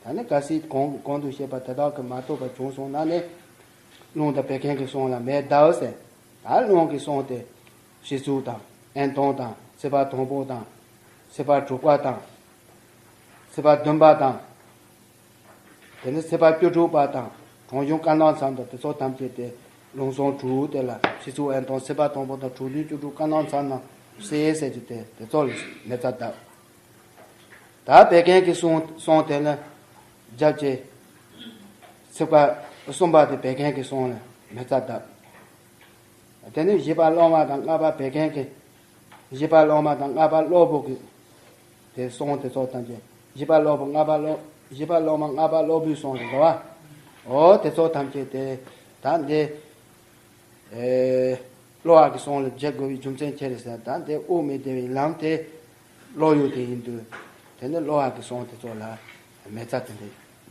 ད་ནི་གལ་སྲིད་གོང་གོང་དུ་བཤད་པ་དེ་དག་གིས་མ་ཐུབ་པ་བྱུང་སོང་ན་ནི། རླུང་དང་བད་ཀན་གྱི་གསུམ་ལ་མེ་བརྡབ་ཟེར། ད་རླུང་གི་གསུམ་དེ། སྤྱི་གཙུག་དང་། ཨེན་སྟོང་དང་། ཚེས་པ་དང་པོ་དང་། ཚེས་པ་དྲུག་པ་དང་། ཚེས་པ་བདུན་པ་དང་། དེ་ནས་ཚེས་པ་བཅུ་དྲུག་པ་དང་། གྲངས་གཞུང་བཀའ་གདམས་མཚམས་དང་དེ་ཚོ་ཐམས་ཅད་དེ། རླུང་གསུམ་དྲུག་དེ་ལ་སྤྱི་གཙུག་ཨེན་སྟོང་ཚེས་པ་དང་པོ་དང་དྲུག་བདུན་བཅུ་དྲུག་བཀའ་གདམས་མཚམས་རྣམས་གསལ་ཟེར་གྱི་དེ་དེ་ཚོ་ལ་མེ་བཙའ་བརྡབ། ད་བད་ཀན་གྱི་གསུམ་གསུམ་དེ་ལ་རྒྱབ་ཀྱི་ཚིགས་པ་གསུམ་པ་དེ་བད་ཀན་གྱི་གསུམ་ལ་མེ་བཙའ་བརྡབ། དེ་ནས་བཞི་པ་གླང་མ་དང་ལྔ་པ་བད་ཀན་གྱི། བཞི་པ་གླང་མ་དང་ལྔ་པ་གློ་བུར་གྱི། དེ་གསུམ་དེ་ཚོ་ཐམས་ཅད། བཞི་པ་གློ་བུར་ལྔ་པ་གློ། བཞི་པ་གླང་མ་ལྔ་པ་གློ་བུར་གསུམ་རེད་བ། འོ་དེ་ཚོ་ཐམས་ཅད་དེ། ད་འདི། ཨེ། གློ་བ་གི་གསུམ་ལ་བྱེད་དགོས་པའི་རྒྱུ་མཚན་ཅི་རེད་ཟེར་ན། ད་འདི་དབུ་མའི་སྡེ་པའི་ལམ་དེ། གློ་ཡུག་དེ་ཡིན་དུས། དེ་ནི་གློ་བ་གི་གསུམ་དེ་ཚོ་ལ་མེ་བཙའ་དེ་འདྲ་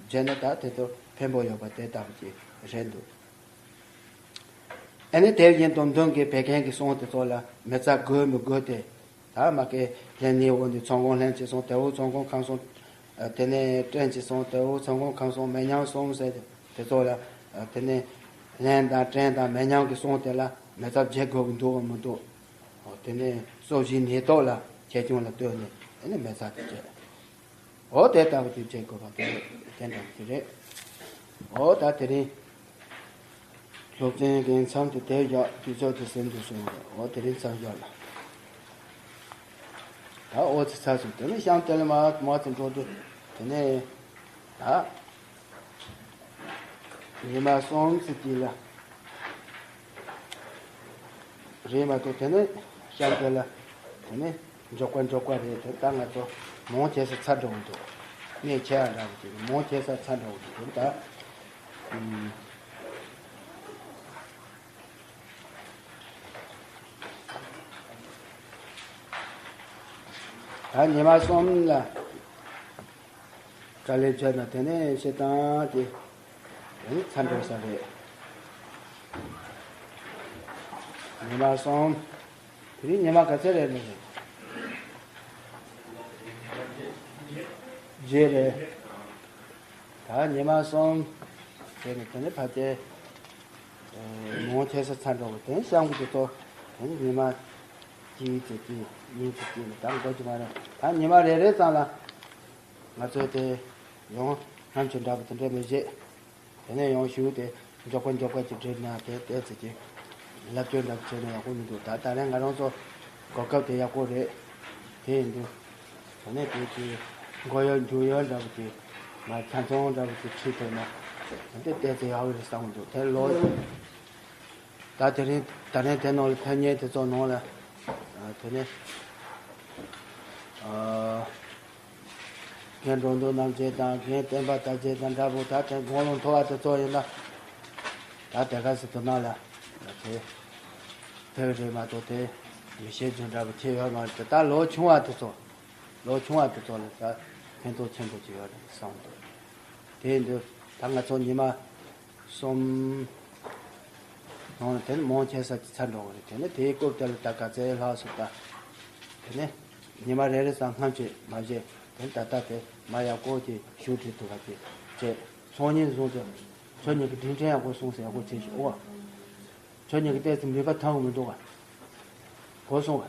བྱས་ན་ད་དེ་ཚོ་ཕན་པོ་ཡོད་པ་དེ་ལྟ་བུ་ཅིག་རེད་འདུག་ཨ་ནི་དེ་བཞིན་དུ་མདུན་གྱི་བད་ཀན་གྱི་གསུམ་དེ་ཚོ་ལ་མེ་བཙའ་དགོས་མི་དགོས་དེ། ད་མ་གི་ལྷན་ནེའུ་འདི་ཚོང་ཁང་ལྷན་ཅིག་སོང་། དེའུ་ཚོང་ཁང་ཁང་སོང་། དེ་ནས་ཀྲན་ཅིག་སོང་། དེའུ་ཚོང་ཁང་ཁང་སོང་། མེ་ཉང་སོང་ཟེར་དེ་ཚོ་ལ། དེ་ནས་ལྷན་དང་ཀྲན་དང་མེ་ཉང་གི་གསུམ་དེ་ལ་མེ་བཙའ་བྱེད་དགོས་ཀྱི་འདུག་གམ་མི་འདུག་དེ་ནས་གསོ་བྱའི་ནད་ཐོག་ལ་ཆེ་ཆུང་ལ་ལྟོས་ནས་དེ་ནས་མེ་བཙའ་དེ་བྱེད། འོ་དེ་ལྟ་བུ་དེ་བྱེད་དགོས་པ་དེ་དེ་འདྲ་དེ་རེད། འོ་ད་དེ་རིང་སློབ་ཚན་གྱི་མཚམས་དེ་དེ་བཞག་དུས་ཚོད་དེ་ཟིན་དུ་སོང་བ་རེད། འོ་དེ་རིང་མཚམས་བཞག་ལ། ད་འོ་ཚེ་ཚར་སོང་། དེ་ནས་ཤང་དེ་ལ་མ་མ་ཚེ་འགྲོ་དུས་དེ་ནས་ད། ཉི་མ་གསུམ་ཙམ་དེ་ལ་རེད་མ་གཏོགས། དེ་ནས་ཤར་དེ་ལ་དེ་ནས་འཇོག་པ་འཇོག་པ་རེད། དེ་ད་ང་ཚོ་མང་ཆེ་ས་ཚར་འགྲོ་གི་འདུག་གནས་ཆེ་བ་འདྲ་བོ་དེ་མང་ཆེ་ས་ཚར་འགྲོ་གི་འདུག་ད་ཨུམ། ད་ཉི་མ་གསུམ་ལ། དཀའ་ལས་བྱས་ན་དེ་ནས་བཤད་སྟངས་དེ་དེ་ནི་ཚར་འགྲོ་ས་རེད། ཉི་མ་གསུམ། དེ་རིང་ཉི་མ་ག་ཚོད་རེད་ལབ་རེད། བརྗེད་རེད། ད་ཉི་མ་གསུམ། དེ་ནི་དེ་ནི་ཕ་གི། མང་ཆེ་ས་ཚར་འགྲོ་གི། དེ་ནི་གཤམ་གྱི་དེ་ཚོ་དེ་ནི་ཉི་མ་གཅིག་ཙམ་གཅིག་ཉིན་ཙམ་གཅིག་ལ་ད་འགོར་གྱི་མ་རེད། ད་ཉི་མ་རེ་རེ་ཙམ་ལ། ང་ཚོས་དེ་ཡང་ནམ་ཕྱེད་འདྲ་པོ་དེ་འདྲ་མི་བྱེད། དེ་ནས་ཡང་ཞུ་དེ་མགྱོགས་པ་མགྱོགས་པ་ཅིག་བསྒྲིལ་ན་དེ་ཏོག་ཙམ་ཅིག་ལབ་སྐྱོར་འདྲ་པོ་བྱས་ན་ཡག་པོ་མི་འདུག་ད་ད་རེས་ང་རང་ཚོ་གོ་སྐབས་དེ་ཡག་པོ་རེད། དེ་ཡིན་དུས་དེ་ནས་དེ་ཅིག་མགོ་ཡོད་མཇུག་ཡོད་འདྲ་པོ་ཅིག་མ་ཆ་ཚང་འདྲ་པོ་ཅིག་ཁྲིད་ཐུབ་ན་དེ་ཏོག་ཙམ་ཡག་པོ་རེད་བསམ་གི་འདུག་དེ་ལོ། ད་དེ་རིང་ད་རིང་དེ་ནང་ལ་ཕེབས་མཁན་དེ་ཚོ་ནང་ལ་དེ་ནས་རྒན་འགྲོ་འདུག་རྣམ་རྒྱལ་དང་རྒན་བསྟན་པ་དར་རྒྱས་དང་འདྲ་པོ། ད་དེ་དགུང་ལོ་མཐོ་བ་དེ་ཚོ་ཡིན་ན་ད་དེ་ག་ཟེར་དུ་ནང་ལ་དེ་ཕེབས་རེད་མ་གཏོགས་དེ་མི་ཤེས་རྒྱུ་འདྲ་པོ་ཁྱེད་ཡོད་མ་རེད། ད་ལོ་ཆུང་བ་དེ་ཚོ་ལོ་ཆུང་བ་དེ་ཚོ་ལ་ད་ཕན་ཐོགས་ཆེན་པོ་ཅིག་ཡོད་རེད་བསམ་འདུག་དེ་ཡིན་དུས་ད་ང་ཚོ་ཉི་མ་གསུམ། ནང་ལ་དེ་ནི་མང་ཆེ་ས་ཅིག་ཚར་འགྲོ་གི་རེད། དེ་ནི་དེའི་སྐབས་དེ་ལ་ད་ག་ཚད་ལྷག་སོང་ད། དེ་ནི་ཉི་མ་རེ་རེ་ཙམ་སྔ་ཕྱི་མ་བྱས། དེ་ནི་ད་ལྟ་དེ་མ་ཡག་པོ་ཅིག་ཞུ་བྲིས་ཐུབ་པ་ཅིག་བྱས། སང་ཉིན་བཟུང་སྟེ་ཁྱོད་གཉིས་ཀྱི་དྲིན་དྲན་ཡག་པོ་སོང་ཟེར་ཡག་པོ་བྱས་ཤོག་ཨོ། ཁྱོད་གཉིས་ཀྱི་ལྟས་ཚེ་མིད་པ་ཐང་གི་མི་འདུག་ག་གོ་སོང་བ།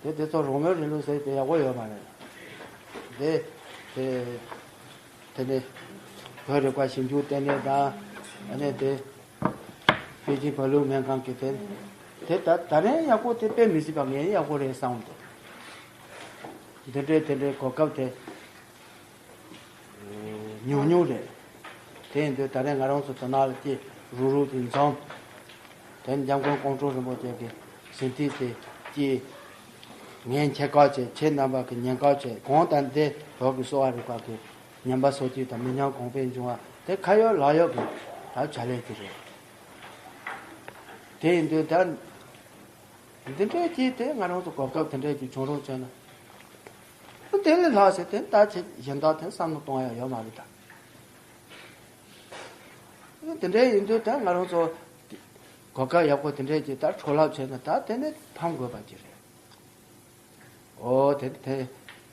དེ་དེ་ཚོ་རང་མོས་རིང་ལུགས་ཟེར་དེ་ཡག་པོ་ཡོད་མ་རེད། དེ་དེ་དེ་ནས་བོད་རིག་པ་ཞིབ་འཇུག་ལྟེ་གནས་དང་ཨ་ནི་དེ་པེ་ཅིན་བོད་ལུགས་སྨན་ཁང་གི་དེ་ དེ་ད་ད་རེས་ཡག་པོ་དེ་དཔེ་མི་སྲིད་པ་ངས་ཡག་པོ་རེད་བསམ་འདུག་འདི་འདྲའི་དེ་འདྲའི་གོ་སྐབས་དེ་ཉུང་ཉུང་རེད། དེ་ཡིན་དུས་ད་རེས་ང་རང་ཚོ་དོ་སྣང་ལ་སྐྱེས་རུག་རུག་དེ་འཛོམས། དེ་འཇམ་མགོན་ཀོང་སྤྲུལ་རིན་པོ་ཆེ་གི་ཟིན་བྲིས་དེ་སྐྱེས། ངས་མཁྱེན་ག་བྱས། ཁྱེད་རྣམ་པ་གི་ཉན་ག་བྱས། གང་ལྟར་འདི་བོད་ཀྱི་གསོ་བ་རིག་པ་གི་ཉམས་པ་སོར་ཆུད་དང་མི་ཉམས་གོང་འཕེལ་འབྱུང་བ་དེ་ཁ་ཡོད་ལག་ཡོད་ཀྱི་ད་བྱ་ལས་ཀྱི་རེད། དེ་ཡིན་དུས་ད་འདི་འདྲའི་ཅིག་དེ་ང་རང་ཚོ་གོ་སྐབས་དེ་འདྲའི་ཅིག་བྱུང་རོགས་བྱས་ན། དེ་ལས་ལྷག་ཟེར་དེ་ད་ཅིག་གཞན་དག་དེ་བསམ་བློ་གཏོང་ཡ་ཡོད་མ་རེད་ད། དེ་འདྲའི་ཡིན་དུས་ད་ང་རང་ཚོ་གོ་སྐབས་ཡག་པོ་དེ་འདྲའི་ཅིག་ད་འཕྲོ་བརླག་བྱས་ན་ད་དེ་ནས་ཕམ་དགོས་པ་ཅིག་རེད། ཨོ་དེ་དེ་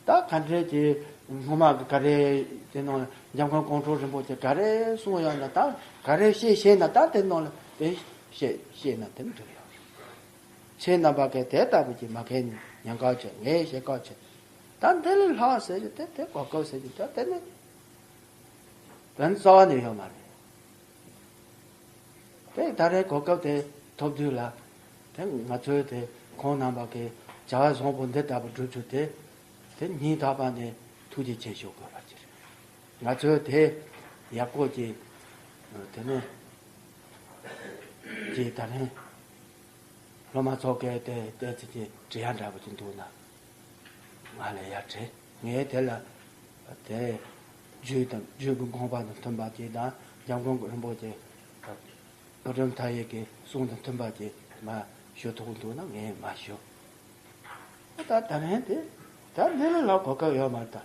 ད་ག་འདྲའི་ཅིག་སྔོན་མ་གི་ག་རེ་དེ་ནང་ལ་འཇམ་མགོན་ཀོང་སྤྲུལ་རིན་པོ་ཆེ་ག་རེ་གསུངས་ཡོད་ན་ད་ག་རེ་བཤད་ཤེས་ན་ད་དེ་ནང་ལ་དེ་བཤད་ཤེས་ན་དེ་འགྲིག་ཡོད། ཁྱེད་རྣམ་པ་གིས་དེ་ལྟ་བུ་ཅིག་མ་མཁྱེན་ནས་ཉན་ག་བྱས། ངས་བཤད་ག་བྱས། ད་འདི་ལས་ལྷག་ཟེར་གྱི་དེ་དེ་གོ་སྐབས་ཟེར་གྱི་ད་དེ་ནི་དོན་རྩ་བ་ནས་ཡོད་མ་རེད། དེ་ད་རེས་གོ་སྐབས་དེ་ཐོབ་དུས་ལ་དེ་ང་ཚོའི་དེ་ཁོང་རྣམ་པ་གི་བྱ་བ་བཟང་པོ་འདི་ལྟ་བུ་བསྒྲུབ་རྒྱུ་དེ་དེ་སྙིང་ཐག་པ་ནས་ཐུགས་རྗེ་ཆེ་ཞུ་དགོས་པ་ཅིག་རེད། ང་ཚོའི་དེ་ཡག་པོ་ཅིག་དེ་ནས་ཅིག་ད་རེས་སློབ་མ་ཚོ་གས་དེ་ཏོག་ཙམ་ཅིག་འབྲི་ཡ་འདྲ་པོ་ཅིག་འདུག་ན་ང་ལ་ཡར་བྲིས། ངས་དེ་ལ་དེ་རྒྱུད་དང་རྒྱུད་ཀྱི་དགོངས་པ་དང་མཐུན་པ་ཅིག་དང་འཇམ་མགོན་རིན་པོ་ཆེ་བོད་ཁྲིམས་མཐའ་ཡས་ཀྱི་གསུང་དང་མཐུན་པ་ཅིག་མར་ཞུ་ཐུབ་འདུག་ན་ངས་མར་ཞུ། ད་ད་རེས་དེ་ད་འདི་ལས་ལྷག་གོ་སྐབས་ཡོད་མ་རེད་ད།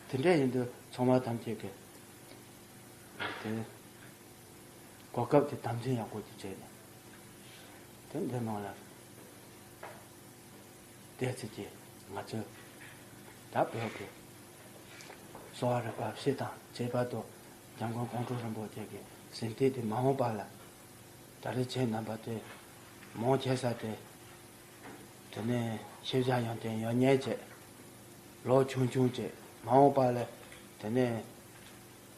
དེ་འདྲ་ཡིན་དུས་ཚང་མ་ཐམས་ཅད་ཀྱིས་དེ་གོ་སྐབས་དེ་དམ་འཛིན་ཡག་པོ་ཅིག་བྱས་ནས་དེ་འདི་ནང་ལ་བལྟས་ཚེ་ཀྱི་ང་ཚོས་ད་བོད་ཀྱི་གསོ་བ་རིག་པ་སྤྱི་དང་ཁྱད་པར་དུ་འཇམ་མགོན་ཀོང་སྤྲུལ་རིན་པོ་ཆེ་གི་ཟིན་བྲིས་དེ་མ་འོངས་པ་ལ་ད་རེས་ཁྱེད་རྣམ་པ་དེ་མང་ཆེ་ས་དེ་དེ་ནས་ཤེས་བྱ་ཡོན་ཏན་ཡོད་མཁན་བྱས། ལོ་ཆུང་ཆུང་བྱས། མ་འོངས་པ་ལ་དེ་ནས་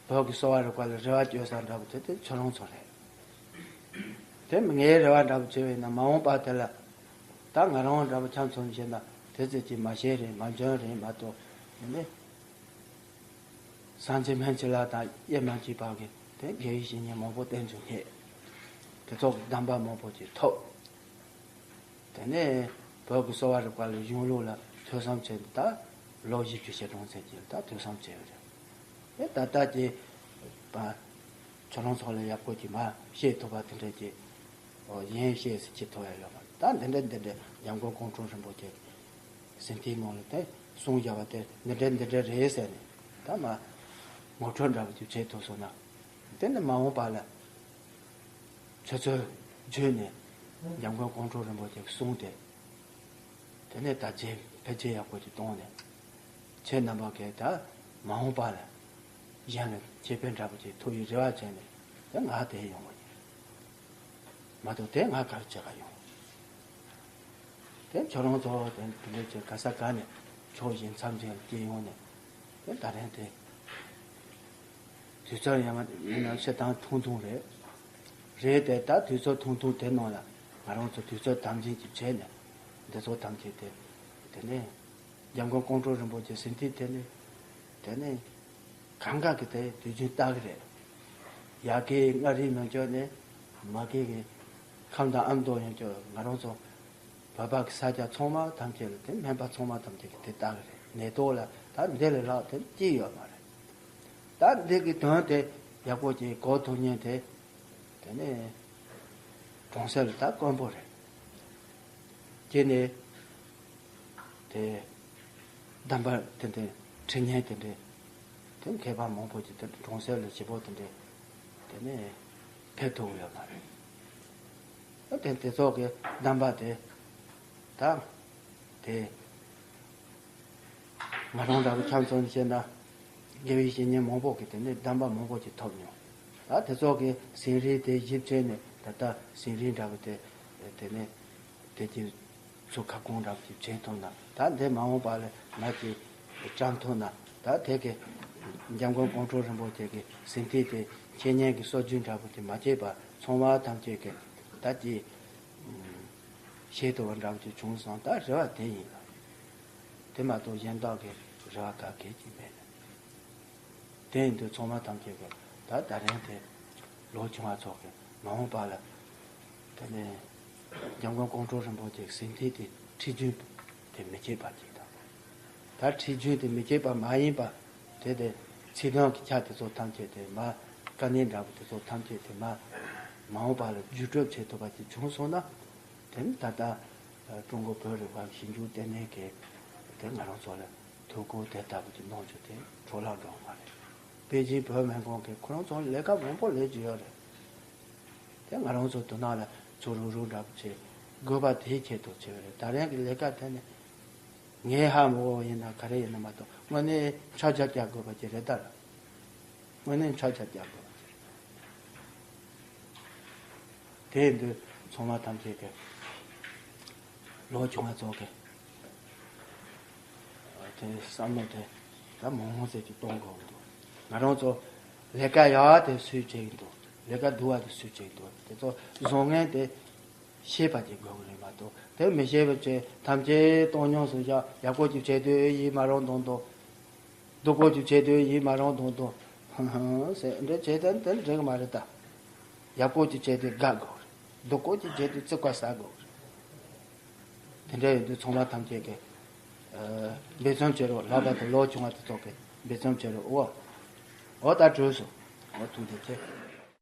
བོད་ཀྱི་གསོ་བ་རིག་པ་ལ་རེ་བ་བཅོལ་ས་འདྲ་པོ་དེ་དེ་ཁྱོད་རང་ཚོ་རེད། དེ་ངའི་རེ་བ་འདྲ་པོ་བྱས་པས་ན་མ་འོངས་པ་དེ་ལ་ད་ང་རང་འདྲ་པོ་ཆ་མཚོན་བྱས་ན་དེ་ཙམ་གྱིས་མ་ཤེས་རེད། མ་འཇོན་རེད་མ་གཏོགས་དེ་ནས། སངས་རྒྱས་སྨན་བྱི་ལ་དང་ཨེ་མ་གྱི་བར་གྱི་དེ་དགེ་བའི་བཤེས་གཉེན་མང་པོ་བསྟེན་བཅུག་མཁན་དེ་ཚོ་གི་གདམས་པ་མང་པོ་ཅིག་ཐོབ། དེ་ནས་བོད་ཀྱི་གསོ་བ་རིག་པ་ལ་གཞུང་ལུགས་ལ་ཐོས་བསམ་བྱས་ནས་ད་ལོ་བཞི་བཅུ་ཞེ་གྲངས་ཙམ་ཅིག་ད་ཐོས་བསམ་བྱས་ཡོད་རེད། དེ་ད་ལྟ་ཀྱི་པ་ཁྱོད་རང་ཚོ་ལ་ཡག་པོ་ཅིག་མར་བཤད་ཐུབ་པ་དེ་འདྲ་ཅིག་ཡིན་ཞེས་སུ་ཅིག་ཐུབ་ཡ་ཡོད་མ་རེད། ད་འདི་འདྲ་འདི་འདྲ་འཇམ་མགོན་ཀོང་སྤྲུལ་རིན་པོ་ཆེ་ཟིན་བྲིས་ནང་ལ་དེ་གསུང་བཞག་པ་དེ་འདི་འདྲ་འདི་འདྲ་རེད་ཟེར་ནས་ད་མ་ངོ་སྤྲོད་འདྲ་པོ་ཅིག་བྱེད་ཐུབ་སོང་ན། དེ་ནི་མ་འོངས་པ་ལ་ཆུ་ཚོད་བརྒྱུད་ནས་འཇམ་མགོན་ཀོང་སྤྲུལ་རིན་པོ་ཆེ་གི་གསུང་དེ་དེ་ནས་ད་རྗེས་འཕེལ་རྒྱས་ཡག་པོ་ཅིག་གཏོང་ནས་ཁྱེད་རྣམ་པ་གིས་ད་མ་འོངས་པ་ལ་གཞན་ལ་ཁེ་ཕན་འདྲ་པོ་ཅིག་ཐོབ་ཡའི་རེ་བ་བྱས་ནས་དེ་ང་དེ་ཡོང་བ་ཡིན། མ་གཏོགས་དེ་ང་ག་རེ་བྱེད་ག་ཡོང་། དེ་ཁྱོད་རང་ཚོ་དེ་དེ་འདྲ་བྱས་ག་ས་ག་ནས་ཕྱོགས་བཞི་མཚམས་བཞི་ལ་སྐྱེས་ཡོང་ནས་དེ་ད་རིང་དེ་དུས་ཚོད་ཡང་མིན་ན་སྤྱིར་བཏང་ཐུང་ཐུང་རེད། རེད་དེ་ད་དུས་ཚོད་ཐུང་ཐུང་དེ་ནང་ལ་ང་རང་ཚོ་དུས་ཚོད་དམ་འཛིན་ཅིག་བྱས་ནས་འདི་ཚོ་ཐམས་ཅད་དེ་དེ་ནས་འཇམ་མགོན་ཀོང་སྤྲུལ་རིན་པོ་ཆེ་ཟིན་བྲིས་དེ་ནས་དེ་ནས། གང་ག་གི་དེ་དུས་རྒྱུན་ལྟ་གི་རེད། ཡ་གི་མངའ་རིས་ནང་ཁྱོད་ནས་མ་གི་གི་ཁམས་དང་ཨ་མདོ་ཡང་ཁྱོད་ང་རང་ཚོ་བོད་པ་གི་ས་ཆ་ཚང་མ་ཐམས་ཅད་ལ་དེ་སྨན་པ་ཚང་མ་ཐམས་ཅད་ཀྱི་དེ་ལྟ་གི་རེད། ནད་ཐོག་ལ་ད་འདི་ལས་ལྷག་དེ་ཅི་ཡོད་མ་རེད། ད་འདི་གི་དོན་དེ་ཡག་པོ་ཅིག་གོ་ཐུབ་མཁན་དེ་དེ་ནས་གྲོང་གསེབ་ལ་ད་དཀོན་པོ་རེད། དེ་ནས། དེ་གདམས་པ་དེ་འདྲའི་ཁྲིད་མཁན་དེ་འདྲའི་དེ་མཁས་པ་མང་པོ་ཅིག་དེ་གྲོང་གསེབ་ལ་བྱེད་པོ་དེ་འདྲའི་དེ་ནས་ཕེབས་ཐུབ་ཡོད་མ་རེད། དེ་དེ་ཚོ་གི་གདམས་པ་དེ་ད་དེ་ང་རང་འདྲ་བོ་ཆ་མཚོན་བྱས་ན་དགེ་བའི་བཤེས་གཉེན་མང་པོ་གི་དེ་ནས་གདམས་པ་མང་པོ་ཅིག་ཐོབ་མྱོང་། ད་དེ་ཚོ་གི་ཟིན་བྲིས་དེ་ཞིབ་བྱས་ནས་ད་ལྟ་ཟིན་བྲིས་འདྲ་བོ་དེ་དེ་ནས་དེ་གི་ཚུར་ཁ་སྐོང་འདྲ་པོ་ཅིག་བྱེད་ཐུབ་ན། ད་འདི་མ་འོངས་པ་ལ་ང་ཅིག་བཅར་ཐུབ་ན། ད་དེ་གི་འཇམ་མགོན་ཀོང་སྤྲུལ་རིན་པོ་ཆེ་གི་ཟིན་བྲིས་དེ་འཆད་ཉན་གི་སྲོལ་རྒྱུན་འདྲ་པོ་ཅིག་མ་བྱས་པ་ ཚོང་པ་ཐམས་ཅད་ཀྱིས་ད་ཅི་ཤེས་ཐུབ་པ་འདྲ་བོ་ཅིག་བྱུང་སོང་། ད་རེ་བ་དེ་ཡིན་ལ། དེ་མ་གཏོགས་གཞན་དག་གི་རེ་བ་ག་གེ་ཅིག་མེད་ལ། དེ་ཡིན་དུས་ཚོང་པ་ཐམས་ཅད་ཀྱིས་ད་ད་རིང་དེ་ལོ་ཆུང་བ་ཚོ་གིས་མ་འོངས་པ་ལ་དེ་ནས་འཇམ་མགོན་ཀོང་སྤྲུལ་རིན་པོ་ཆེའི་ཟིན་ཐོ་དེ་ཁྲིད་རྒྱུན་དེ་མི་བརྗེད་པ་ཅིག་དང་། ད་ཁྲིད་རྒྱུན་དེ་མི་བརྗེད་པ་མ་ཡིན་པ། དེ་དེ་ཚིག་དོན་གྱི་ཆ་དེ་ཚོ་ཐམས་ཅད་དེ་མ་དཀའ་གནད་འདྲ་པོ་དེ་ཚོ་ཐམས་ཅད་དེ་མ་མ་འོངས་པ་ལ་བརྒྱུད་སྤྲོད་བྱེད་ཐུབ་པ་ཅིག་བྱུང་སོང་ན། དེ་ནི་ད་ལྟ་ཀྲུང་གོ་བོད་རིག་པ་ཞིབ་འཇུག་ལྟེ་གནས་ཀྱིས་དེ་ང་རང་ཚོ་ལ་ཐུགས་ཁུར་དེ་ལྟ་བུ་ཅིག་གནང་རྒྱུ་དེ་འཕྲོ་བརླག་འགྲོ་བ་མ་རེད། པེ་ཅིན་བོད་སྨན་ཁང་གིས་ཁོ་རང་ཚོ་ལས་ཀ་མང་པོ་ལས་ཀྱི་ཡོད་རེད། དེ་ང་རང་ཚོ་དོ་སྣང་ལ་ཚུར་རུག་རུག་འདྲ་པོ་བྱེད་དགོས་པ་དེའི་ཆེད་དུ་བྱས་པ་རེད། ད་རེས་ཀྱི་ལས་ཀ་དེ་ནི་ངས་ཧ་མ་གོ་བ་ཡིན་ན་ག་རེ་ཡིན་ན་མ་གཏོགས་དངོས་གནས་འཕྱར་གཞི་རྒྱག་དགོས་པ་ཅིག་རེད་ད་ལ། དངོས་གནས་འཕྱར་གཞི་རྒྱག་དགོས་པ་ཅིག་རེད། དེ་ཡིན་དུས་ཚོང་པ་ཐམས་ཅད་ཀྱིས་ལོ་ཆུང་བ་ཚོ་གིས་དེ་བསམ་བློ་དེ་ད་མང་མང་ཙམ་ཅིག་གཏོང་དགོས་ཀྱི་འདུག་ང་རང་ཚོ་ལས་ཀ་ཡག་དེ་སུས་བྱེད་ཀྱི་འདུག་ལས་ཀ་སྡུག་པ་དེ་སུས་བྱེད་ཀྱི་འདུག་དེ་ཚོ་བཟོ་མཁན་དེ་ཤེས་པ་ཅིག་དགོས་ཀྱི་རེད་མ་གཏོགས། དེ་མི་ཤེས་པ་ཅིག་ཐམས་ཅད་བཏང་སྙོམས་སུ་བཞག་ཡག་པོ་ཅིག་བྱེད་དུས་ཡིད་མ་རུང་དང་དང་། སྡུག་པོ་ཅིག་བྱེད་དུས་ཡིད་མ་རུང་དང་དང་། ཧང་ཧང་ཟེར་འདྲ་བྱེད་དོན་དེ་འགྲིག་གི་མ་རེད་ད། ཡག་པོ་ཅིག་བྱེད་དུས་དགའ་དགོས་རེད། སྡུག་པོ་ཅིག་བྱེད་དུས་ཚིག་པ་ཟ་དགོས་རེད། དེ་འདྲ་ཡིན་དུས་ཚོང་པ་ཐམས་ཅད་ཀྱིས་ཨ་འབད་བརྩོན་བྱེད་རོགས། ལྷག་པར་དུ་ལོ་ཆུང་བ་དེ་ཚོ་གིས་འབད་བརྩོན་བྱེད་རོགས། འོ། འོ་ད་གྲོལ་སོང་། འོ་ཐུགས་རྗེ་ཆེ།